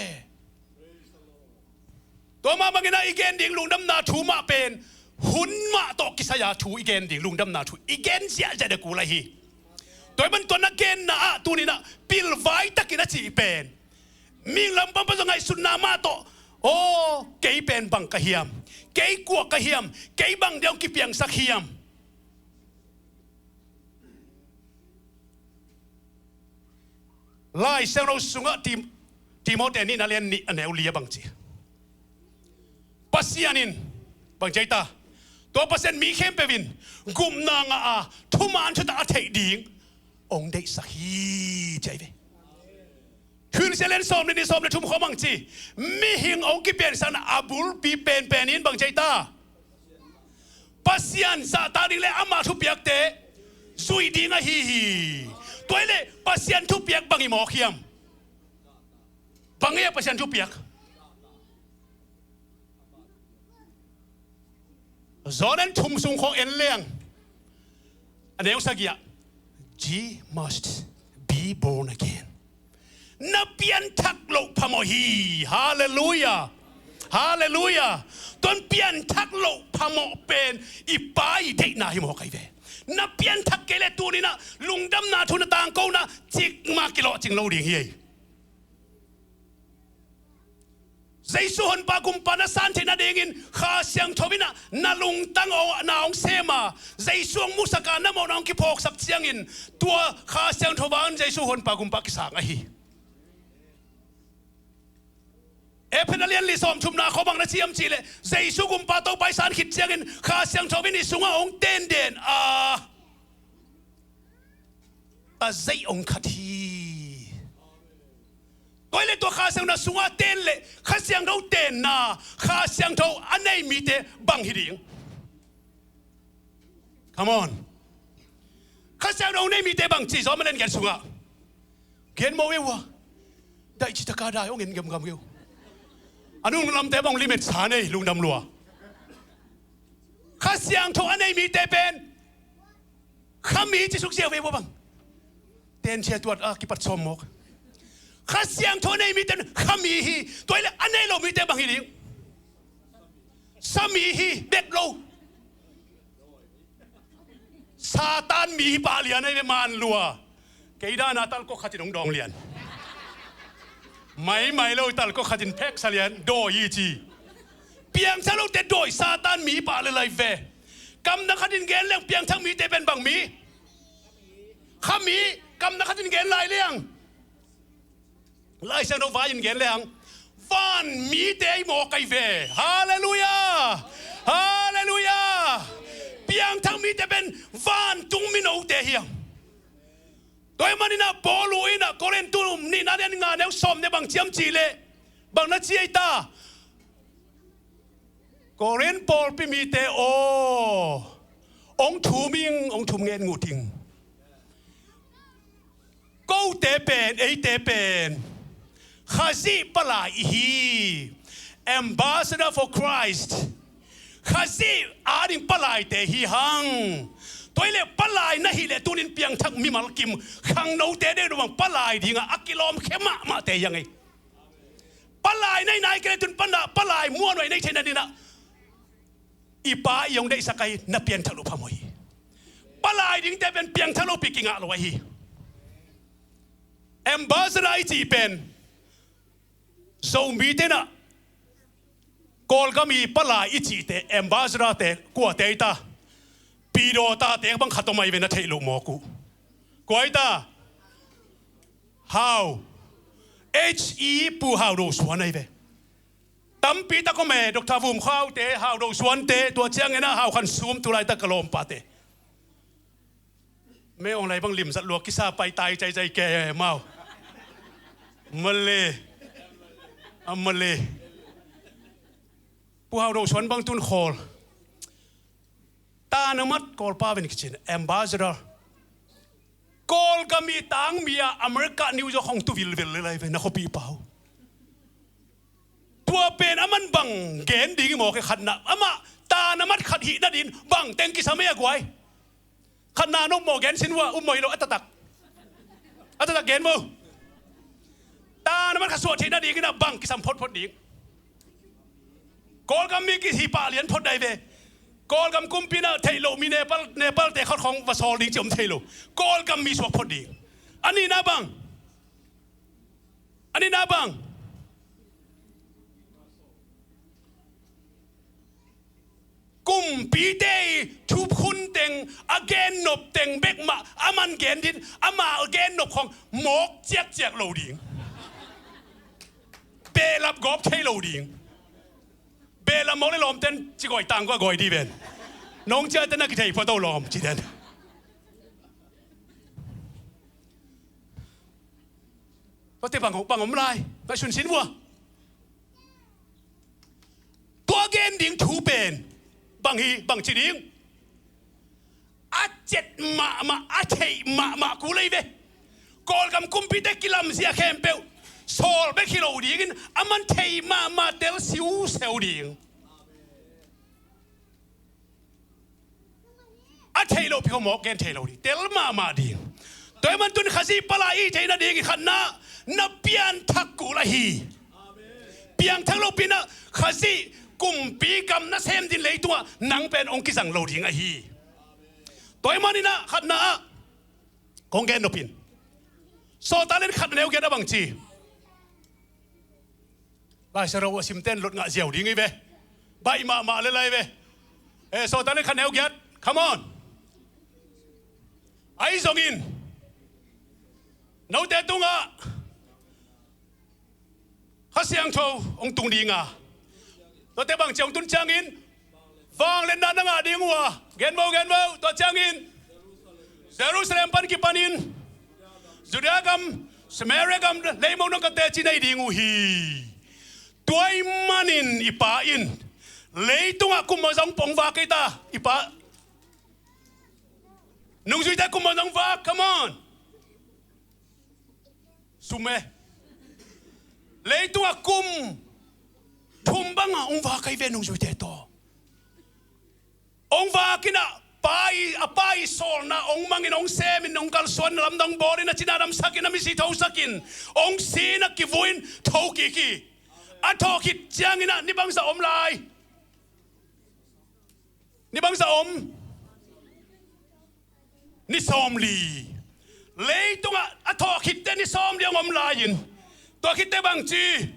Tua mah bangin ah i gen ding lungdamna thu mah pen hun mah tawh kisai-a thu i gen ding, lungdamna thu i gen ziahziah dek uh lai hi. Tua ahih man tua na genna ah tuni-in ah pilvai takin a cih pen, mihing lampang pan zong ngaihsutna mah tawh, aw, kei pen bang ka hiam? Kei kua ka hiam? Kei bang dia hong kipiangsak hiam? Lai Siangtho sungah Tim-, Timoti nihna lian nih a neu li ah bang ci? Pasian in bang ci ta? Tua Pasian mi khempeuh in gupna ngah a, thuman thutak a theih ding hong deihsak hi, ci hi ve. Thuhilhsia lian sawm le nih, sawm le thum khawng bang ci? Mihing hong kipiansakna a bulpi penpen in bang ci ta? Pasian zahtak ding le ama thupiakte zuih ding ahi hi. Tua hi leh Pasian thupiak bang i mawk hiam? Bang hi a Pasian thupiak? Johan thum sung khawng en leng, a neu sagih ah, "Ye must be born again." Na pianthak loh phamawh hi. Halleluiah. Halleluiah. Tua pianthak loh phamawh pen i Pa i deihna hi mawk hi ve. Na pianthak kei leh tuni-in ah lungdamna thu na tangkona cikmah kilawhcing lo ding hi. Jesu honpa gumpa na san theih nadingin Kha Siangtho in ah na lungtang hong, na hong sem a, Jesu hong musak a, na mawhna hong kiphawksak ciangin tua Kha Siangtho hangin Jesu honpa gumpa kisang ahi. Efesa lian li sawm thumna khawng bang na ci hiam cih leh, Jesu gumpa Topa i san khit ciangin Kha Siangtho in i sungah hong tenden a, a zeih hong khat hi. Tua hi leh tua Kha Siangtho na sungah ten leh Kha Siangtho tenna, Kha Siangtho a nei mite bang hi ding? Come on. Kha Siangtho a nei mite bang ci, Johan lian giat sungah. Gen mawk ei uh a. Daih citaka dai hong en gamgam kei uh. A nunglamte bang limit sa nei, lungdam lua. Kha Siangtho a nei mite pen khami ci suk ziau ve uh a bang. Tenchia tuat a kipat sawm mawk. Kha Siangtho a nei mite khami hi. Tua hi leh a nei lo mite bang hi ding? Sami hi, bek lo. Satan mi hi pah lian ahi ve, man lua. Kei dan a talkok khat in hong dawng lian. Maimai lo talkok khat in pheksa lian, dawi hi ci. Piangthak lote dawi, Satan mi hi pah lian lai ve. Kamna khat in gen leng piangthak mite pen bang mi? Khami, kamna khat in gen lai leng. Lai Siangtho vai in gen leng, van mite hi mawk ahi ve. Halleluiah! Halleluiah! Piangthak mite pen vantung minote hi hang. Tua ahih manin ah Paul in ah Korin nihna lian nga neu sawm nih bang ci hiam cih leh, bang na ci ei ta? Korin pawlpi mite aw, hong thum ing, hong thum ngen ngut ing. Kote pen, eite pen Khazih palai i hi. Ambassador for Christ. Khazih ading palaite hi hang. Tua hi leh palai na hih leh tunin piangthak mimal kim, khangnote deuh deuh bang palai dingah a kilawm khia mahmahte hi hang ei. Palai na hih nai kei leh tun pan ah palai muanhuai na hih theihna dingin ah i Pa i hong deihsak ahi, na piangthak loh phamawh hi. Palai dingte pen piangthak lopi kingah lo ahi. Ambassador i cih pen Zomite in ah Kawlgam i palai i cihte, ambassador-te kuate hi ta? Pidaw tate bang khat om ahi ve, na theih loh mawk uh. Kua hi ta? Hau. H E Pu Hau Do Suan ahi ve. Tampi tak om e, Doctor Vum Khau te, Hau Do Suante, tua ciangin ah Hau Khan Sum, tu laitak ka lawmpate. Mei ong lai bang limzat lua kisa pai tai cai cai ke mau. Male. A male. Pu Hau Do Suan bang tun khawl. Tanamat Kawlpa ven kicin ambassador. Kawlgam i tangmi a America New York hong tu vilvel le lai ve na khuapi pau. Tua pen aman bang gen ding i mawk e khatna amah tanamat khat hih nadin bang teng kisam e a guai. Khatna nong mawh gen sin vua um mawh hi lo a taktak. A taktak gen vua. Tanamat khat suah theih nading inah bang kisam photphot ding. Kawlgam mi kihi pah lian phot dai ve. Kawlgam kumpi na theih loh mi Nepal, Nepal te khot khong va sawl ding ci om thei lo. Kawlgam mi suak phot ding. A nihna bang. A nihna bang. Kumpite i thukhun teng a gen nop teng bek mah a man gen din ama a gen nop khong mawk ciakciak lo ding. Behlap gawp thei lo ding. Behlap mawk le lawmten ci gawi tang gua gawi di ven. Nong ciate na kithei photo lawm ci den. Tuate bang, bang om lai ngaihsun sin vua. Tua gen ding thu pen bang hi bang ci ding. A cet mahmah a theih mahmah ku lei ve. Kawlgam kumpite kilamzia khempeuh sawl bek hi lo dingin a man theih mahmah tel siuseu ding. A theih loh pi kho mawk gen thei lo ding tel mahmah ding. Tua hi man tun Khazih pala i theih nading i khatna na pianthak kul ahi. Piangthak lopi na Khazih kumpi kam na sem din leitungah nang pen ong kizang lo ding ahi. Tua hi man inah khatna ah kong gen nopin Sawltak lian khat neu gen a bang ci. Laisaro a simten lot ngah ziau ding hi ve. Baih mahmah le lai ve. Eh, Sawltak lian khat neu giat. Come on. Ahi zongin note tungah Kha Siangtho hong tung dinga. Tuate bang ciang tun ciangin vangliatna na ngah ding uh a gen vo gen vo tua ciangin Jerusalem pan kipanin Judea gam Samaria gam leimo nong ka teci nei ding uh hi. Tua ahih manin i Pa in leitungah kum mawh zong pong vak kei ta i Pa. Nungzuite kum mawh zong vak, come on. Sum e. Leitungah kum thum bangah hong vak ahi ve nungzuite tawh. Hong vak inah pa i a pa i sawlna hong mangin hong semin hong kalsuan lamdang bawlin a cina damsakin a misi thosakin hong si inah kivuin tho kik hi. A thawh khit cianginah ni bangzah om lai. Ni bangzah om. Ni sawmli. Leitungah a thawh khitte ni sawmli hong om lai-in tua khitte bangci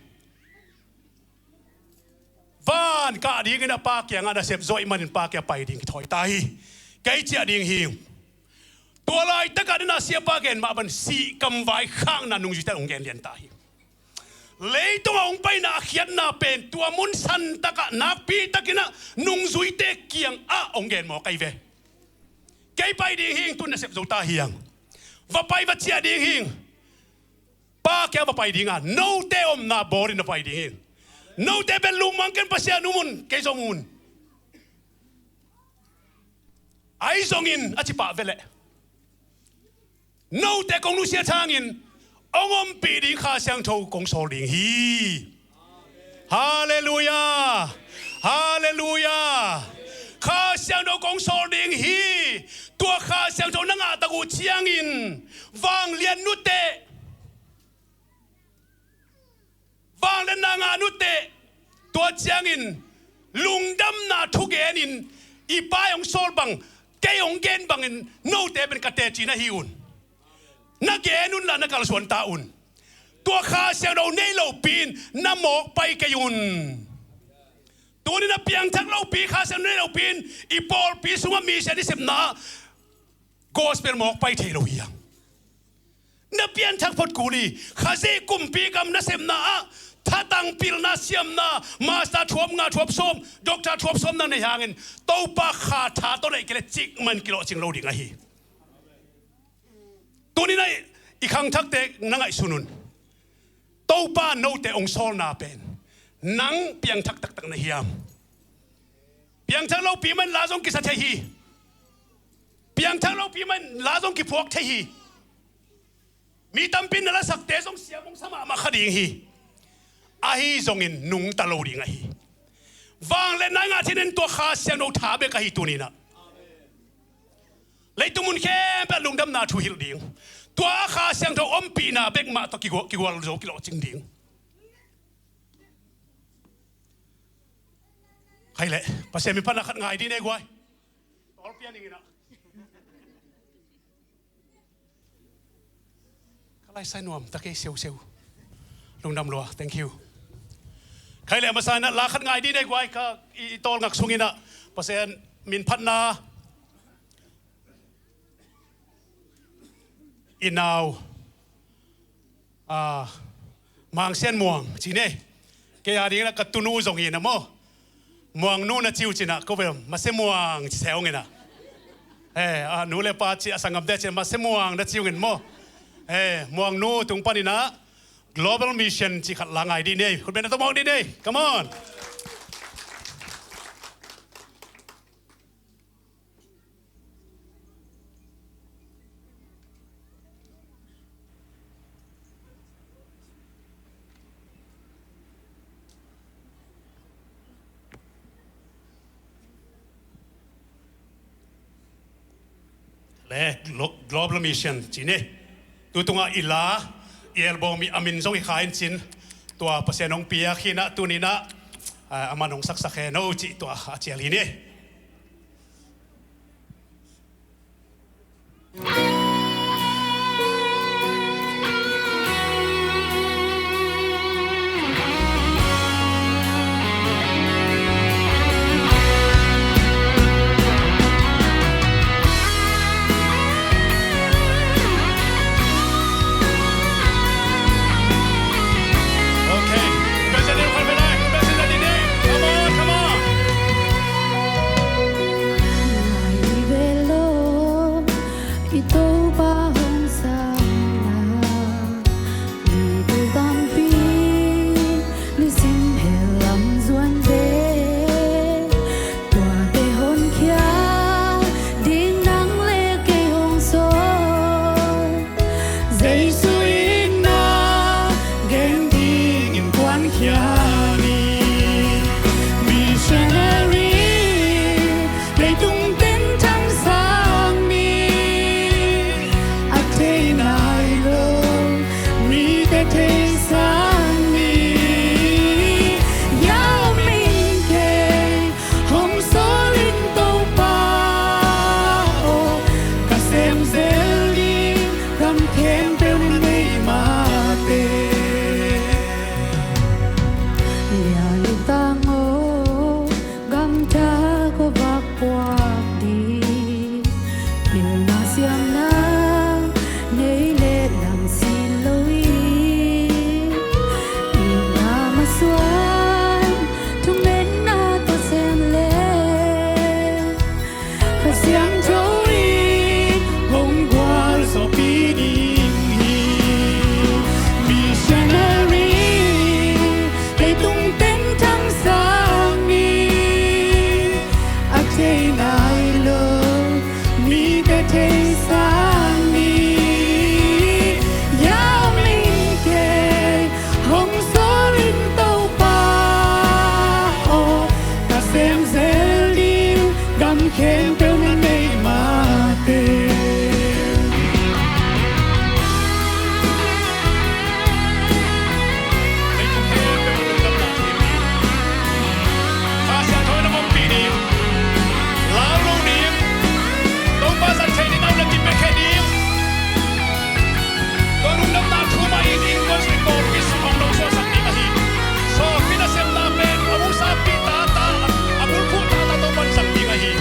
van kah dingin a Pa kiangah nasep zawh ahih manin Pa kiang pai ding kithawi ta hi. Kei ciah ding hi. Tua laitakah nana siapa gen mah ban sih kamvai khakna nungzuite hong gen lian ta hi. Leitungah hong paina a khiatna pen tua mun santakah nakpitakinah nungzuite kiangah hong gen mawk ahi ve. Kei pai ding hing tun nasep zo ta hiang. Va pai va ciah ding hing. Pa kiang va pai dinga note omna bawlin na pai ding hing. Note pen lungmang ken Pasian um un kei zong un. Ahi zongin a cipah veleh note kong nusiat hangin hong ompih ding Kha Siangtho kong sawl ding hi. Halleluiah. Halleluiah. Kha Siangtho kong sawl ding hi. Tua Kha Siangtho na ngahtak uh ciangin vanglian nute vangliatna ngah nute tua ciangin lungdamna thugenin i Pa hong sawl bang kei hong gen bangin note pen ka teci na hi un. Na gen unla na kalsuan ta un. Tua Kha Siangtho nei lopi-in na mawk pai kei un. Tuni na piangthak lopi Kha Siangtho nei lopi-in i pawlpi sungah misian i sepna gospel mawk pai thei lo hiang. Na pianthak phot kul hi. Khazih kumpi kam nasepna ah thatang pilna siamna master thuap nga thuap sawm doctor thuap sawm na nei hangin Topa kha tha tawh neih kei le cikmah in kilawhcing lo ding ahi. Tuni-in ah i khangthakte na ngaihsun un. Topa note hong sawlna pen nang piangthak taktak na hiam? Piangthak lopi mah in la zong kisa thei hi. Piangthak lopi mah in la zong kiphuak thei hi. Mi tampi in na lasakte zong siam hong sa mahmah kha ding hi. Ahi zongin nungta lo ding ahi. Vangliatna i ngah theihna in tua Kha Siangtho tha bek ahi tuni-in ah. Leitung mun khempeuh ah lungdamna thu hilh ding. Tua a Kha Siangtho ompihna bek mah tawh kigual, kigual zo kilawhcing ding. Khaile, Pasian min phatna khat ngai dih ni ei guai. Tawlpia ning in ah. Ka laisai nuam ta kei siausiau. Lungdam lua, thank you. Khaile, a masa in ah la khat ngai dih ni ei guai, ka i, i tawlngak sung in ah Pasian min phatna. I nau, ah, Mang Sian Muang ci ni. Kei a ding in ah ka tunu zong hi na maw. Muang nu na ci uh cin ah, ko bel Mase Muang ci se ung in ah. Eh, a nu le pa ci, a sanggamte ci, Mase Muang na ci ung in maw. Eh, Muang nu tung panin ah Global Mission ci khat la ngai dih ni ei. Khut beng na tawh muang dih ni ei. Come on. Le Glo-, Global Mission ci ni. Tu tungah i la, i album i a min zong hi kha in cin. Tua Pasian hong piak hi in ah tuni-in ah, ah, aman hong saksak hen o cih tua a cial hi ni. Okay. Come on, come on. Lai velo, i Topa hong sanna, mi tul tampi nisim hel lam zuan ve. Tuate honkhia ding nang le kei hong sawl. Jesu itna gen dingin kuankhia ni. Missionary leitung teng thangsak ni. A thei nai lo mite theisak ni. Yau min kei hong sawl in Topa aw, ka sem zel ding gam khempeuh na nei mah teh. Lia le tang aw, gamta ko vak puak ding. Pilna siamna nei le lam si lo in, itna masuan thungetna tawh sem le Kha Siangtho in hong gualzawhpih ding hi. Missionary leitung teng thangsak ni. A thei nai lo mite theisak ni. Yau min kei hong sawl in Topa aw, ka sem zel ding gam khempeuh na nei mah teh. Kha Siangtho in hong ompih ding. Lau lo ding. Topa zat thei ding a, na kipiakhia ding. Tua lungdamna thu mah in innkuan sung, pawlpi sung hong lo suaksak ding ahi. Sawlpi nasepna pen a musapi tata, a bulphuh tata Topa'n zang ding ahi.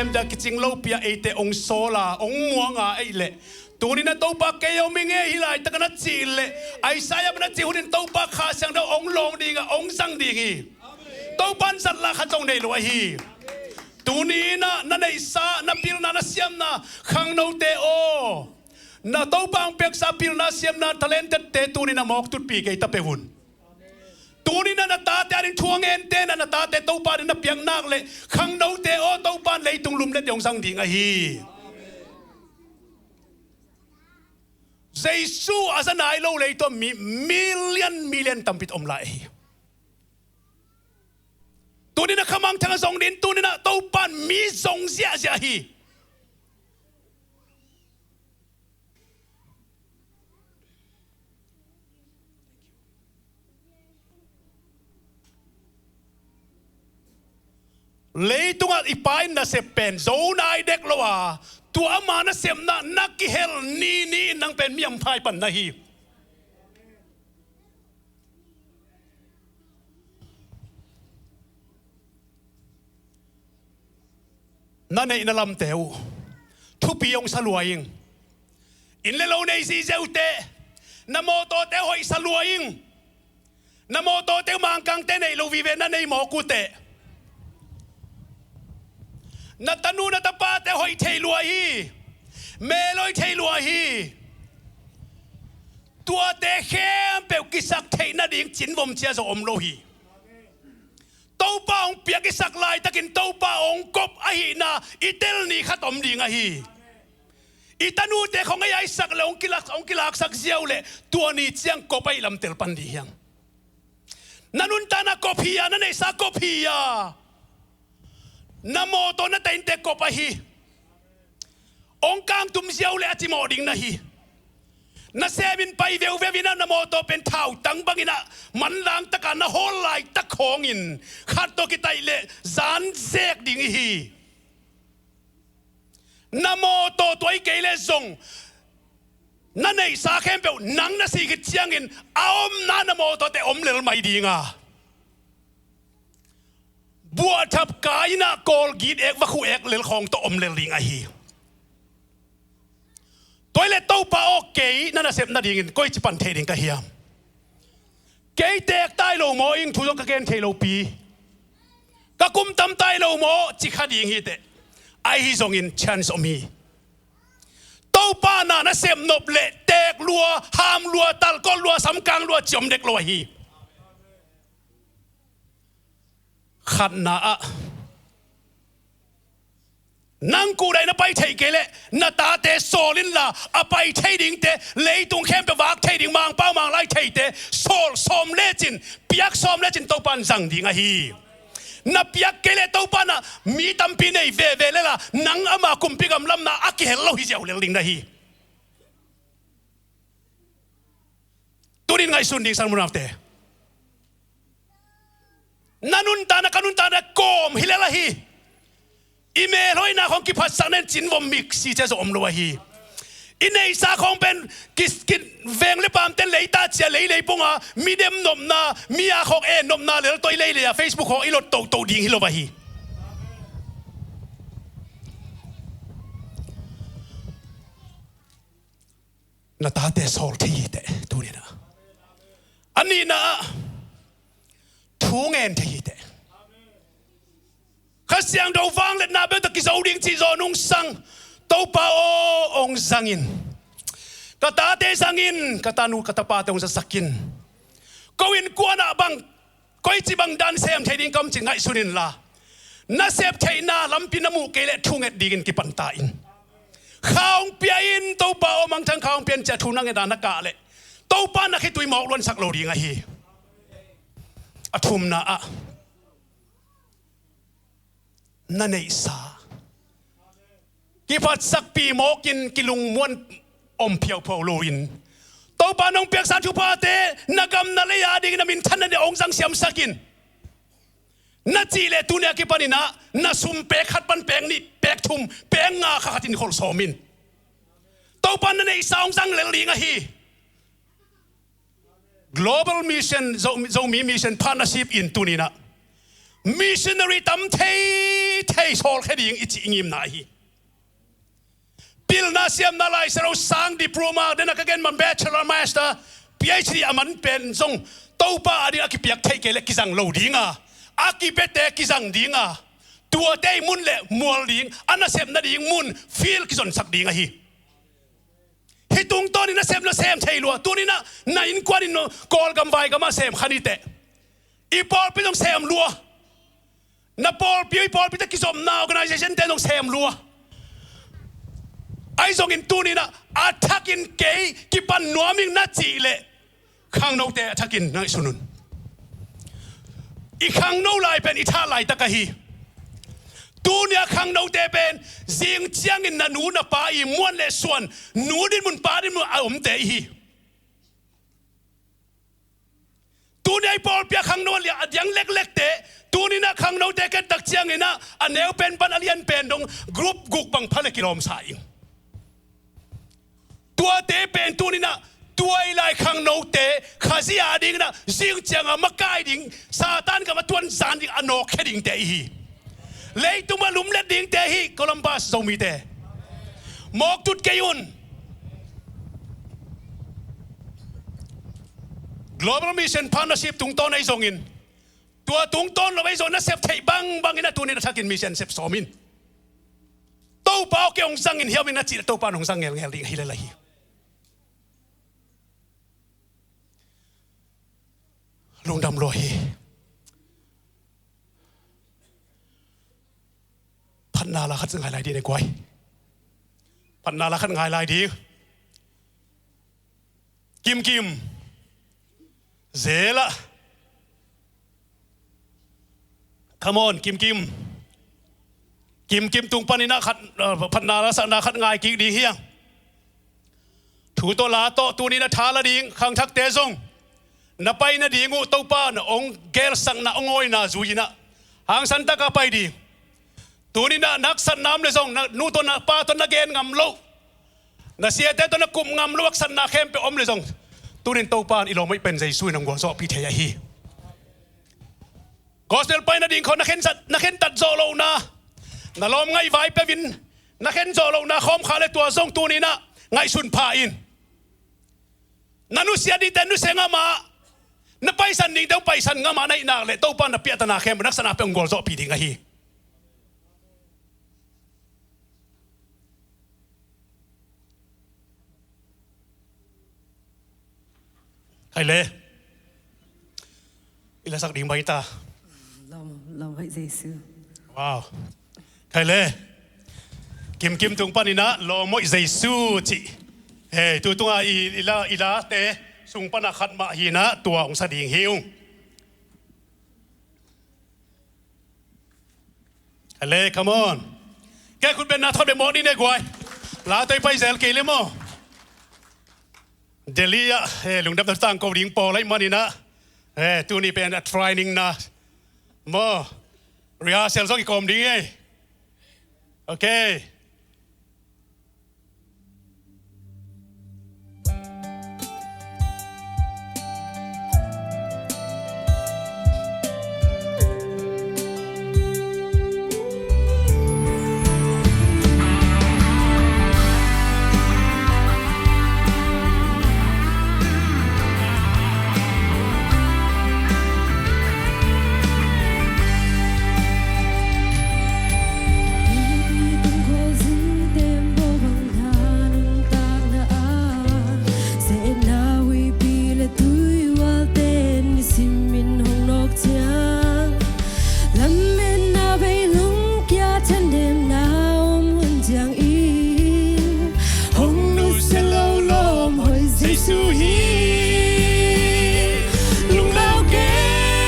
Dah kicing lopi-a eite hong sawl a, hong muang a, ei leh. Tuni-in ah Topa kei hong mi ngei hi laitak a na cih leh, Isaiah pan a cih hunin Topa Kha Siangtho hong lawng ding a, hong zang ding hi. Topa in zatla khat zong nei lo ahi. Tuni-in ah na neihsa, na pilna, na siamna, khangnote aw, na Topa hong piaksa pilna, siamna, talentedte tuni-in ah mawk tutpi kei ta peuh un. Tuni-in ah na tate ading thu a ngente in ah na tate Topa ading na piak nak leh, khangnote aw, Topa in leitung lumlet ding hong zang ding ahi. Jesu a za nai lo leitung mi million million tampi om lai ahi. Tuni-in ah khamangthang a zong ding, tuni-in ah Topa in mi zong ziahziah hi. Leitungah i Pa in nasep pen zo nai dek lo a, tua ama nasepna na kihel ni ni-in nang pen mi hampha pan na hi. Na neihna lamte uh thupi hong sa lua ing. Inn le lo nei ziauziau teh, na mawtawte hoih sa lua ing. Na mawtawte uh Mangkangte neih lo vive na nei mawk uh teh. Na tanu na tapate hoih thei lua hi. Mel hoih thei lua hi. Tuate khempeuh kisak theih nading cinvom cia zong om lo hi. Topa hong piak i sak laitakin Topa hong kop ahihna i tel ni khat om ding ahi. I tanute khong ei a i sak le hong kilak, hong kilaksak ziau le tua ni ciang kop ahih lam tel pan ding hiam? Na nuntakna kop hi a, na neihsa kop hi a, na mawtaw na tainte kop ahi. Hong kangtum ziau le a cimawh ding na hi. Nasem in pai veuveu in ah na mawtaw pen thautang bangin ah manlang taka na hawl laitak khawngin khat tawh kitaih le zan zek ding i hi. Na mawtaw tuai kei le zong na neihsa khempeuh nang na sih khit ciangin a omna na mawtawte om lel mai ding a, buahthap kai-in ah kawlgit ek, vakhu ek lel khawng tawh om lel ding ahi. Tua hi leh Topa aw, kei na nasep nadingin koici pan thei ding ka hiam? Kei teek tai lo maw, ing thu zong ka gen thei lopi, ka kum tam tai lo maw, ci kha ding hi teh. Ahi zongin chance om hi. Topa na nasep nop leh teek lua, ham lua, talkol lua, samkang lua ci om dek lo ahi. Khatna ah, nang kuhdai na pai theih kei leh na tate sawl inla, a pai thei dingte, leitung khempeuh vak thei ding, Mangpau Manglai theite sawl sawm lecin, piak sawm lecin Topa in zang ding ahi. Na piak kei leh Topa in ah mi tampi nei veve lel a, nang ama kumpi gam lamna a kihel lo hi ziau lel ding na hi. Tunin ngaihsun ding, san mu naute. Na nuntakna, ka nuntakna kawm hi lel ahi. I mel hoihna khawng kiphatsak nen cinvom miksi cia zong om lo ahi. I neihsa khawng pen ki, ki veng le pamten leita cia lei lei pong a, mi dem nopna, mi a khawk en nopna lel tawh i lei lei a, Facebook khawng i lot toto ding hi lo ahi. Na tate sawl thei hi teh, tuni-in ah. A nihna ah, thu ngen thei hi teh. Kha Siangtho vangliatna bel tawh kizo ding cih zaw nungsang, Topa aw, hong zang in. Ka tate zang in, ka tanu ka tapate hong zasak in. Ko innkuan ah bang koici bang dan sem thei ding ka om cih ngaihsun inla, na sep theihna lampi na muh kei leh thu nget dingin kipan ta in. Kha hong pia in, Topa aw, mangthang kha hong pia in ci-a thu na nget a na kah leh Topa na khitui mawk luansak lo ding ahi. A thumna ah, na neihsa kiphatsakpih mawkin kilungmuan om phiauphiau loin, Topa nong piaksa thuphate na gam na lei adingin a minthanna dia hong zang siamsak in. Na cih leh tuni a kipanin ah na sum pek khat pan pek nih, pek thum, pek nga, kha khatin kholh sawm in. Topa na neihsa hong zang lel ding ahi. Global Mission, Zo-, Zomi Mission Partnership in tuni-in ah missionary tam thei thei sawlkhia ding i cih i ngimna ahi. Pilna siamna Lai Siangtho sang diploma, den a ka gen man bachelor, master, P H D a man pen zong Topa ading a kipiak theih kei leh kizang lo ding a, a kipiate kizang ding a, tuate i mun leh mual ding, a nasepna ding mun field kizonsak ding ahi. Hih tungtawnin nasepna sem thei lua. Tuni-in ah na innkuan in Kawlgam vaigam ah sem kha ni teh. I pawlpi zong sem lua. Na pawlpi, i pawlpite kizopna organization te zong sem lua. Ahi zongin tuni-in ah a thakin kei kipan nuam ing na cih leh khangnote a thakin ngaihsun un. I khangno lai pen i tha laitak ahi. Tuni-a khangnote pen zing ciangin na nu na pa i muan le suan, nu dinmun pa dinmun a omte ihi. Tuni-a i pawlpi a khangno a liah a diang leklekte, tuni-in ah khangnote ken tak ciangin ah a neu pen pan a lian pen dong group guk bang pha le kilawmsa ing. Tuate pen tuni-in ah tua i lai khangnote Khazih adingin ah zing ciang a makai ding, Satan gam a tuanzan ding a nawkkhia dingte ihi. Leitung a lumlet dingte hi, Columbus Zomite. Mawk tut kei un. Global Mission Partnership tungtawn ahi zongin, tua tungtawn lo ahi zong na sep theih bangbangin a tuni-in a thakin mission sep sawm in. Topa aw, kei hong zang in hiam in na cih leh Topa in hong zang ngelngel ding ahi lel ahi. Lungdam lua hi. Phatna la khat ngai lai ding ne guai. Phatna la khat ngai lai ding. Kimkim. Zela. Come on, Kimkim. Kimkim tung panin ah khat, uh, phatna la sakna khat ngai kik ding hi hang. Thu tawh la tawh tuni-in a tha la ding khangthakte zong na pai nading uh Topa in hong gelsakna, hong awina zui-in ah hangsan takin pai ding. Tuni-in ah na haksatna om leh zong, na nu tawh na pa tawh na gen ngam loh, na siate tawh na kup ngam loh haksatna khempeuh om leh zong, tuni-in Topa in i lawm hoih pen Jesu in hong gualzawhpih thei ahi. Gospel pai nading khawng na khentat, na khentat zawh lohna, na lawm ngaih vai peuh in na khen zawh lohna khawm kha leh tua zong tuni-in ah ngaihsun pha in. Na nusia dingte nusia ngam a, na paisan dingte hong paisan ngam a na hih nak leh Topa in na piahtana khempeuh, na haksatna peuh hong gualzawhpih ding ahi. Khai le. I la sak ding bang hi ta. Lawm, lawm hoih Jesu. Wow. Khai le. Kimkim tung panin ah lawm hoih Jesu cih. Hei, tu tungah i, i la, i late sung panah khat mah hi-in ah tua hong sa ding hi ung. Khai le, come on. Kei khut beng na thawt beng mawk ding ne guai. Late i pai zel kei le maw. Delhi ah, eh, lungdam tangko ding pawl ahih manin ah, eh, tuni pen a training na maw, rehearsal zong i kawm ding ei. Okay. Lametna bei lungkia thandemna om hun ciangin hong nusia lo lawm hoih Jesu hi. Lunglau kei,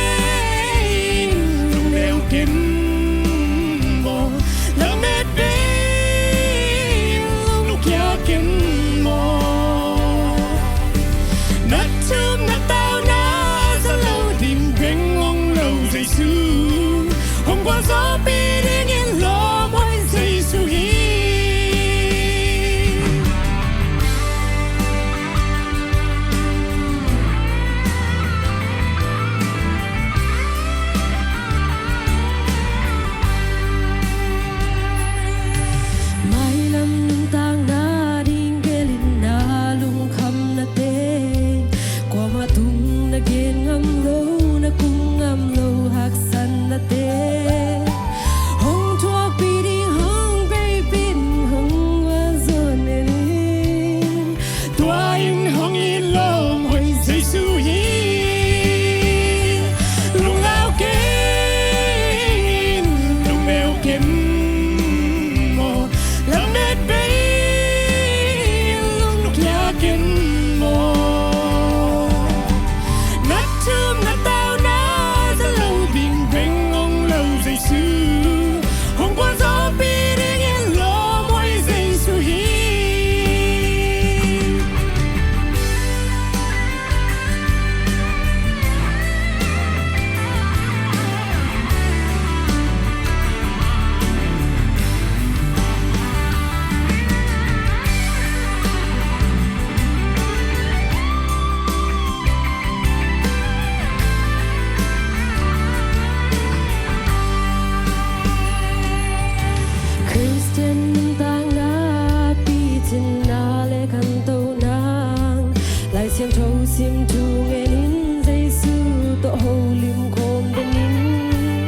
lungneu kei maw, lamet bei lungkia kei maw. Na thum na tau na za lo ding beng hong lo Jesu, hong gualzawhpih dingin lawm hoih Jesu hi. Siangtho sim thu ngenin Jesu tawh holim khawm dingin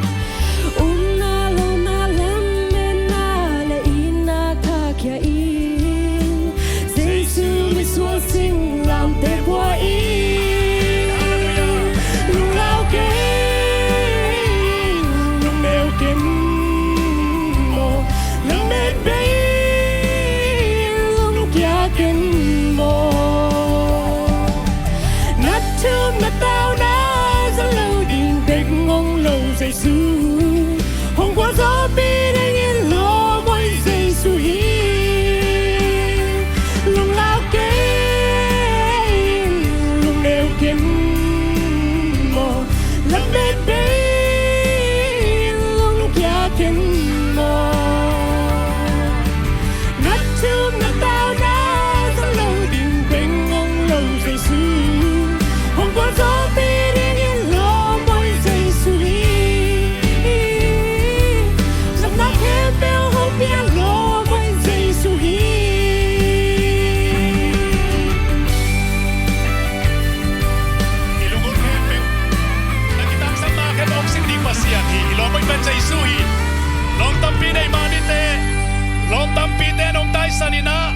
umna lona lametna le itna khakhia in Jesu misual singlamteh bua in. Lunglau kei, lungneu kei maw, lamet bei lungkia kei maw. Na thum na tau na za lo ding bek ngong lo Jesu. Hong gualzawhpih dingin lawm hoih Jesu hi. Lunglau kei, lungneu kei maw, lamet bei lungkia kei maw. Na thum na tau na za lo ding bek ngong lo Jesu. Hong gualzawhpih dingin lawm hoih Jesu hi. Zong na khempeuh hong pia lawm hoih Jesu hi. I lunggulh khempeuh, na kitangsapna khempeuh hong sim ding Pasian hi. I lawm hoih pen Jesu hi. Lawm tampi nei mah nite, lawm tampite nong taisan inah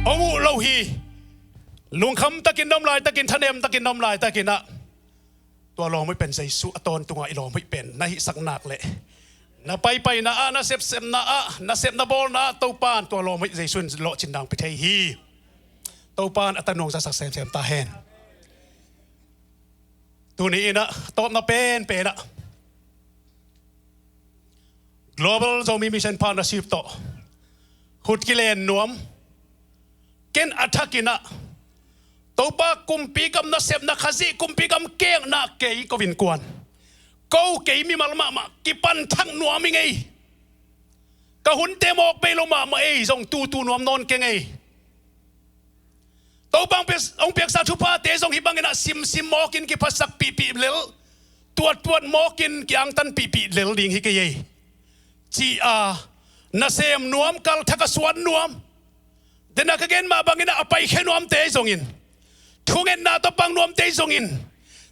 hong uh lo hi. Lungkham takin na om laitakin, thanem takin na om laitakinah tua lawm hoih pen Jesu a tawntungah i lawm hoih pen na hihsak nak leh na paipaina ah, na sepsepna ah, na sepna bawlna ah Topan tua lawm hoih Jesu in lawhcin dang pia thei hi. Topan a tanu hong zasak semsem ta hen. Tuni inah tawpna penpenah Global Zomi Mission Partnership tawh khut kilen nuam. Ken a thakinah Topa kumpi gam nasepna, Khazih kumpi gam kekna kei ko innkuan, ko kei mimal mahmah kipan thak nuam ing ei. Ka hunte mawk bei lo mahmah ei, zong tutu nuam nawn keng ei. Topa hong piak, hong piaksa thuphate zong hih banginah simsim mawkin kiphatsakpihpih lel, tuattuat mawkin kiangtanpihpih lel ding hi kei ei. Ci-a nasem nuam, kalthak a suan nuam, dena ka gen mah banginah a paikhia nuamte zongin, thungetna tawh pang nuamte zongin,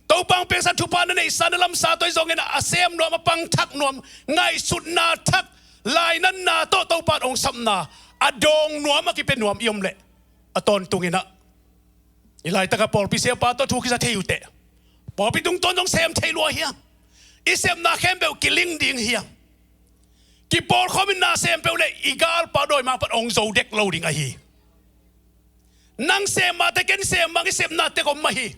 Topa hong piaksa thupha na neihsa na lamsa tawh zongin a sem nuam, a pang thak nuam, ngaihsutna thak, lainatna tawh Topa hong sapna a dawng nuam, a kipia nuam i om leh a tawntunginah i laitakah pawlpi siapa tawh thu kisa thei uh teh, pawlpi tungtawn zong sem thei lua hiam? I sepna khempeuh kiling ding hiam? Kipawlkhawmin na sem peuh leh i galpa dawimangpa hong zo dek lo ding ahi. Nang sem mah teh ken sem bang i sepna tek om mah hi.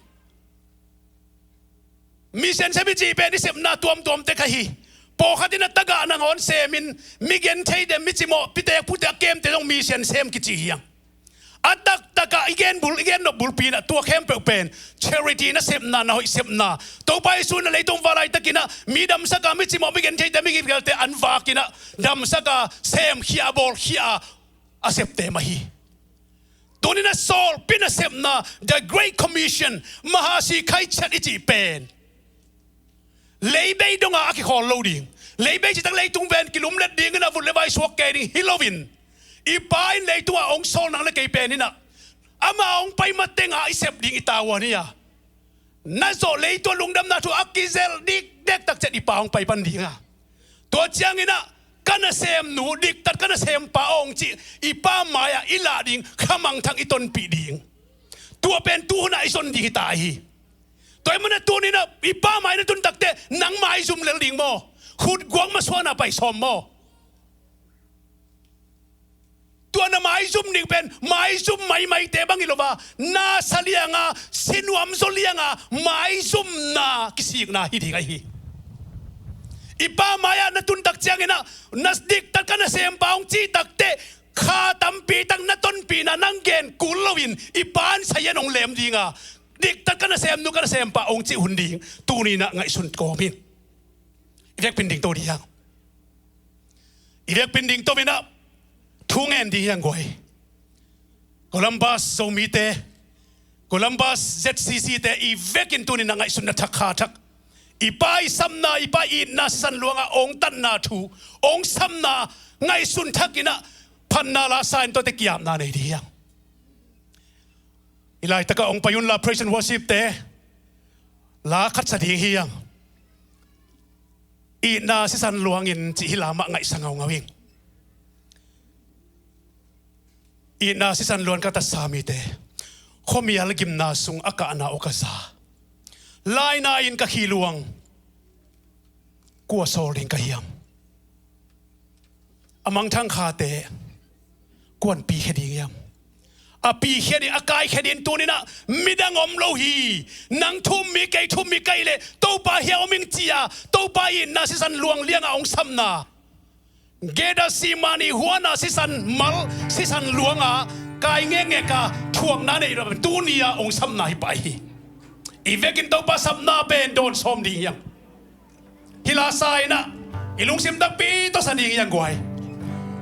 Mission sem i cih pen i sepna tuamtuam tek ahi. Pawlkhat in a tagah nangawn semin mi genthei dem, mi cimawh, pitek pute a kemte zong mission sem kici hiang. A taktakah i gen bul, i gen nop bulpi inah tua khempeuh pen charity nasepna, na hoih sepna. Topa Jesu in a leitung va laitakinah mi damsaka, mi cimawh, mi gentheite, mi gilkialte an vakinah damsaka, semkhia, bawlkhia a septe mah hi. Tuninah sawlpi nasepna, the Great Commission, Mahasi Khaichat i cih pen leibei donga a kikhawl lo ding. Leibei citak leitung ven kilumlet dingin a vut le vai suak kei ding hi loin, i Pa in leitungah hong sawl nang le kei peninah ama hong pai matenga i sep ding i tavuan hi a. Na zawh leitung lungdamna thu a kizelh dikdek takciat i Pa hong pai pan dinga, tua cianginah ka nasemnu diktat ka nasempa hong cih i Pa mai-ah i lah ding, khamangthang i tonpih ding. Tua pen tuhunah i zon ding hita ahi. Tua i mana tuninah i Pa mai na tun takteh nang maizum lel ding maw? Khutguak masuana pai sawm maw? Tua na maizum ding pen maizum maimaite bang hi lo a, na sa lianga, si nuam zaw lianga maizumna kisikna hi ding ahi. I Pa mai-ah na tun tak cianginah na diktat ka nasempa hong cih takteh kha tampi tak na tonpihna nang gen kul loin i Pa in sayan hong lem dinga, diktat ka nasemnu ka nasempa hong cih hun ding tuninah ngaihsun kawm in. I vekpin dingto ding hiang. I vekpin dingto inah thu ngen ding hiang guai. Columbus Zomite, Columbus Z C C te i vekin tuninah ngaihsutna thak kha thak, i Pa i samna, i Pa i itna sisan luanga hong tatna thu, hong samna ngaihsun thakinah phatna la sa in tuate kiapna nei ding hiang. Hih laitakah hong pai unla praise and worship te la khat sa ding hi hang. Itna sisan luangin cih hih la mah ngaihsa ngaungau ing. Itna sisan luang ka tatsa mite, khuamial gimna sung a kahna uh ka za. Laina in ka khi luang, kua sawl ding ka hiam? A mangthang khate kuan pikhia ding hiam? A pikhia ding, a kaikhia ding tuninah midang om lo hi. Nang thu um mi, kei thu um mi ka hih leh Topa hia om ing ci-a, Topa itna sisan luang liangah hong samna, Gethsemane huana sisan mal, sisan luanga kai ngekngek a thuakna nei lo, tuni-a hong samna hi pah hi. I vekin Topa sapna pen dawn sawm ding hi hang. Hih la sa inah i lungsim takpi tawh sa ding hi hang guai.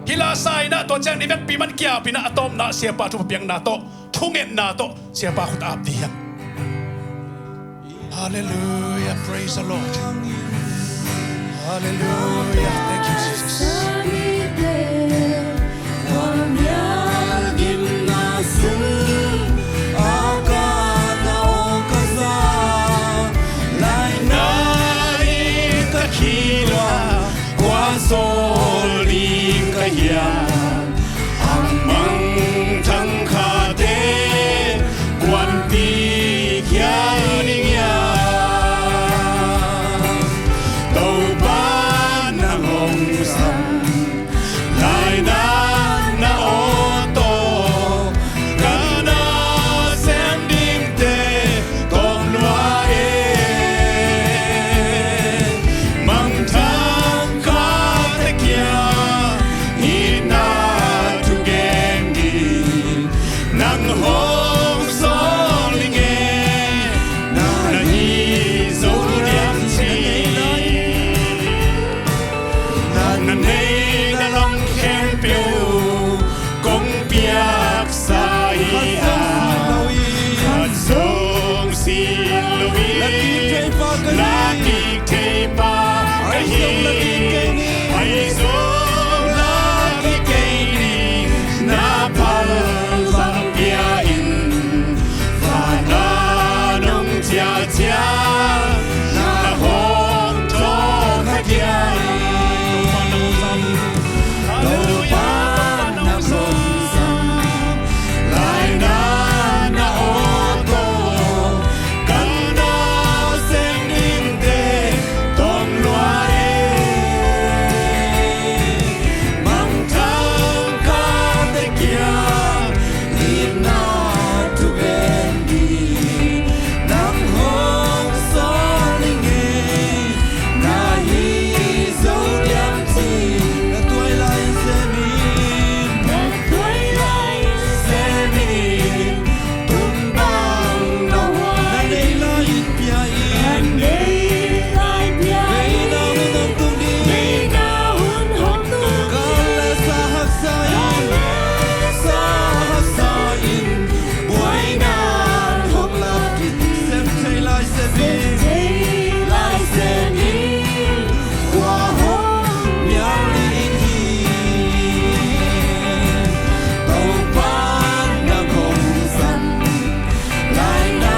Hih la sa inah tua ciang i vekpi man kiapinah a tawpna siapa thupha piakna tawh, thungetna tawh siapa khut ap ding hi hang. Hallelujah, praise the Lord. Hallelujah, thank you, Jesus. Kua sawl ding ka hiam? A mangthang khate kuan pikhia ding hiam? Topa nang hong sam laina na aw tawh, ka nasem dingte tawm lua e. Mangthang khate kiang itna thu gen ding nang hong sawl ing e. Na hi zo diam ci, na neih na lawng khempeuh kong piaksa hi a, khat zong sin lo hi. Na kik theipa ka hi, na kik theipa ka hi. Ahi zong na kik kei ni, ahi zong na kik kei ni. Na phalvang pia in, vana nong ciah ciang na hong thawh kha diam? Topa na hong sam laina na aw tawh, ka nasem dingte tawm lua e. Mangthang khate kiang itna thu gen ding nang hong sawl ing e. Na hi zo diam ci, na tuai lai sem in, na tuai lai sem in. Tung bang na huai, na neih lai pia in, na neih lai pia in. Neihna hun hong tung ding, neihna hun hong tung ding. Kal le sa haksa in, kal le sa haksa in. Buaina hong lak in, sem thei lai sem in, sem thei lai sem in. Khua hong mial ding hi. Topa nang hong sam laina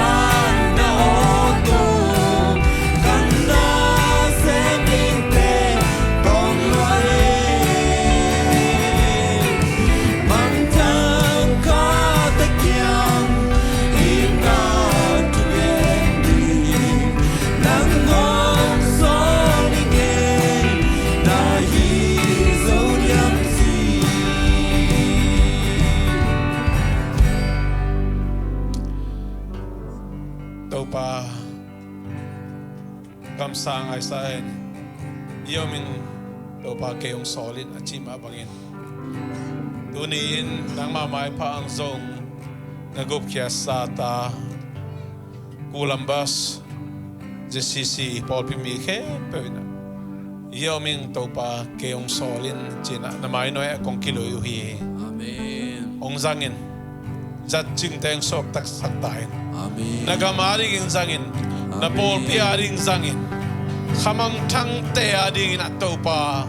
na aw tawh, ka nasem dingte tawm lua e. Mangthang khate kiang itna thu gen ding nang hong sawl ing e. Na hi zo diam ci. Topa, kamsang aisa in, i om in, Topa kei hong sawl in a cih mah bangin, tuni-in nangmah maipha ang zong na gupkhiat sata, Columbus, Z C C pawlpi mi khempeuh in, i om in Topa kei hong sawl in ci-in na mai nuai-ah kong kilui uh hi. Amen. Hong zang in. Zatcingte hong suaktasak ta in. Amen. Na gam adingin zang in. Na, amen, pawlpi adingin zang in. Khamangthangte adingin ah Topa,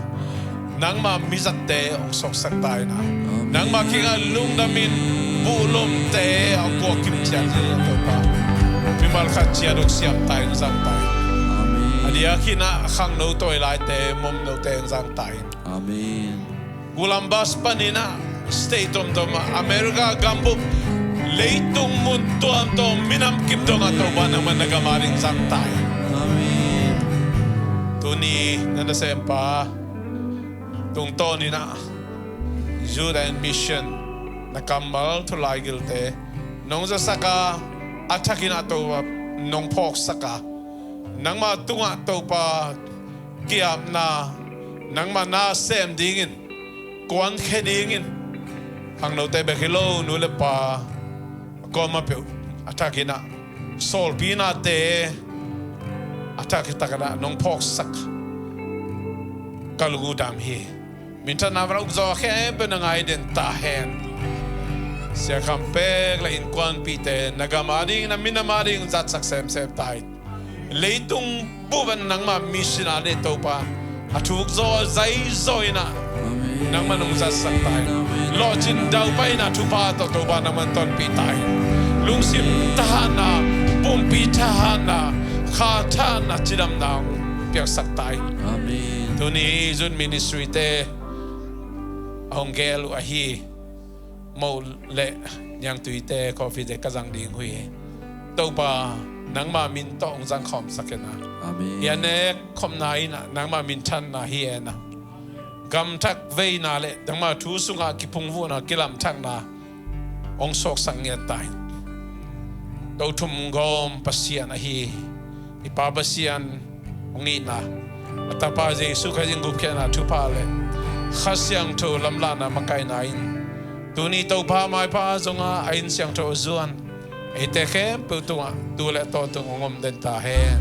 nangma mizatte hong suaksak ta in ah. Amen. Nangma kiangah lungdamin, buhlomte a kuakim ciat hi, Topa. Mimal khat ciat hong siam ta in, zang ta in. Amen. A diakin ah khangno tawi laite, momnote hong zang ta in. Amen. Columbus panin ah state tuamtuam ah, America gambup, leitung mun tuamtuam minam kim dongah Topa nangman na gam ading zang ta in. Amen. Tuni na nasempa tungtawnin ah Youth and Mission na kammal thu laigilte nong zasak a, a thakin ah Topa nong phawksak a, nangma tungah Topa ki-apna, nangma na sem dingin, kuankhia dingin, khangnote bek hi lo, nu le pa, a kuamah peuh a thakin ah sawlpi nate a thak hi takin ah nong phawksak ka lungdam hi. Minthanna va ukzaw a khempeuh na ngai den ta hen. Sia Kham Pek le innkuanpihte na gam ading, na minam ading zatsak semsem ta in. Leitung bup ah nangma mission a den, Topa, a thuk zaw zaizaw in ah, Amen, nangman hong zatsak ta in. Amen. Lawhcin daupai in ah thupha tawh Topa nangman tonpih ta in. Lungsim thahatna, pumpi thahatna, kha thahatna, cidamna hong piaksak ta in. Amen. Tuni Youth Ministry te a hong gel uh ahi Mo le Niangtui te, Coffee te ka zang ding uh hi. Topa, nangma min tawh hong zang khawmsak hen a. Amen. Hi a nek khopna in ah nangma minthanna hi hen a, gamthak veina le nangma thu sungah kiphungvuhna, kilamthakna hong suaksak ngiat ta in. Tothum gawm Pasian ahi i Pa Pasian hong itna, a Tapa Jesu Khrih in gupkhiatna thupha le Kha Siangtho lamlahna makaihna in, tuni Topa maipha zongah a inn siangtho a zuan eite khempeuh tungah tu le tawntung hong om den ta hen.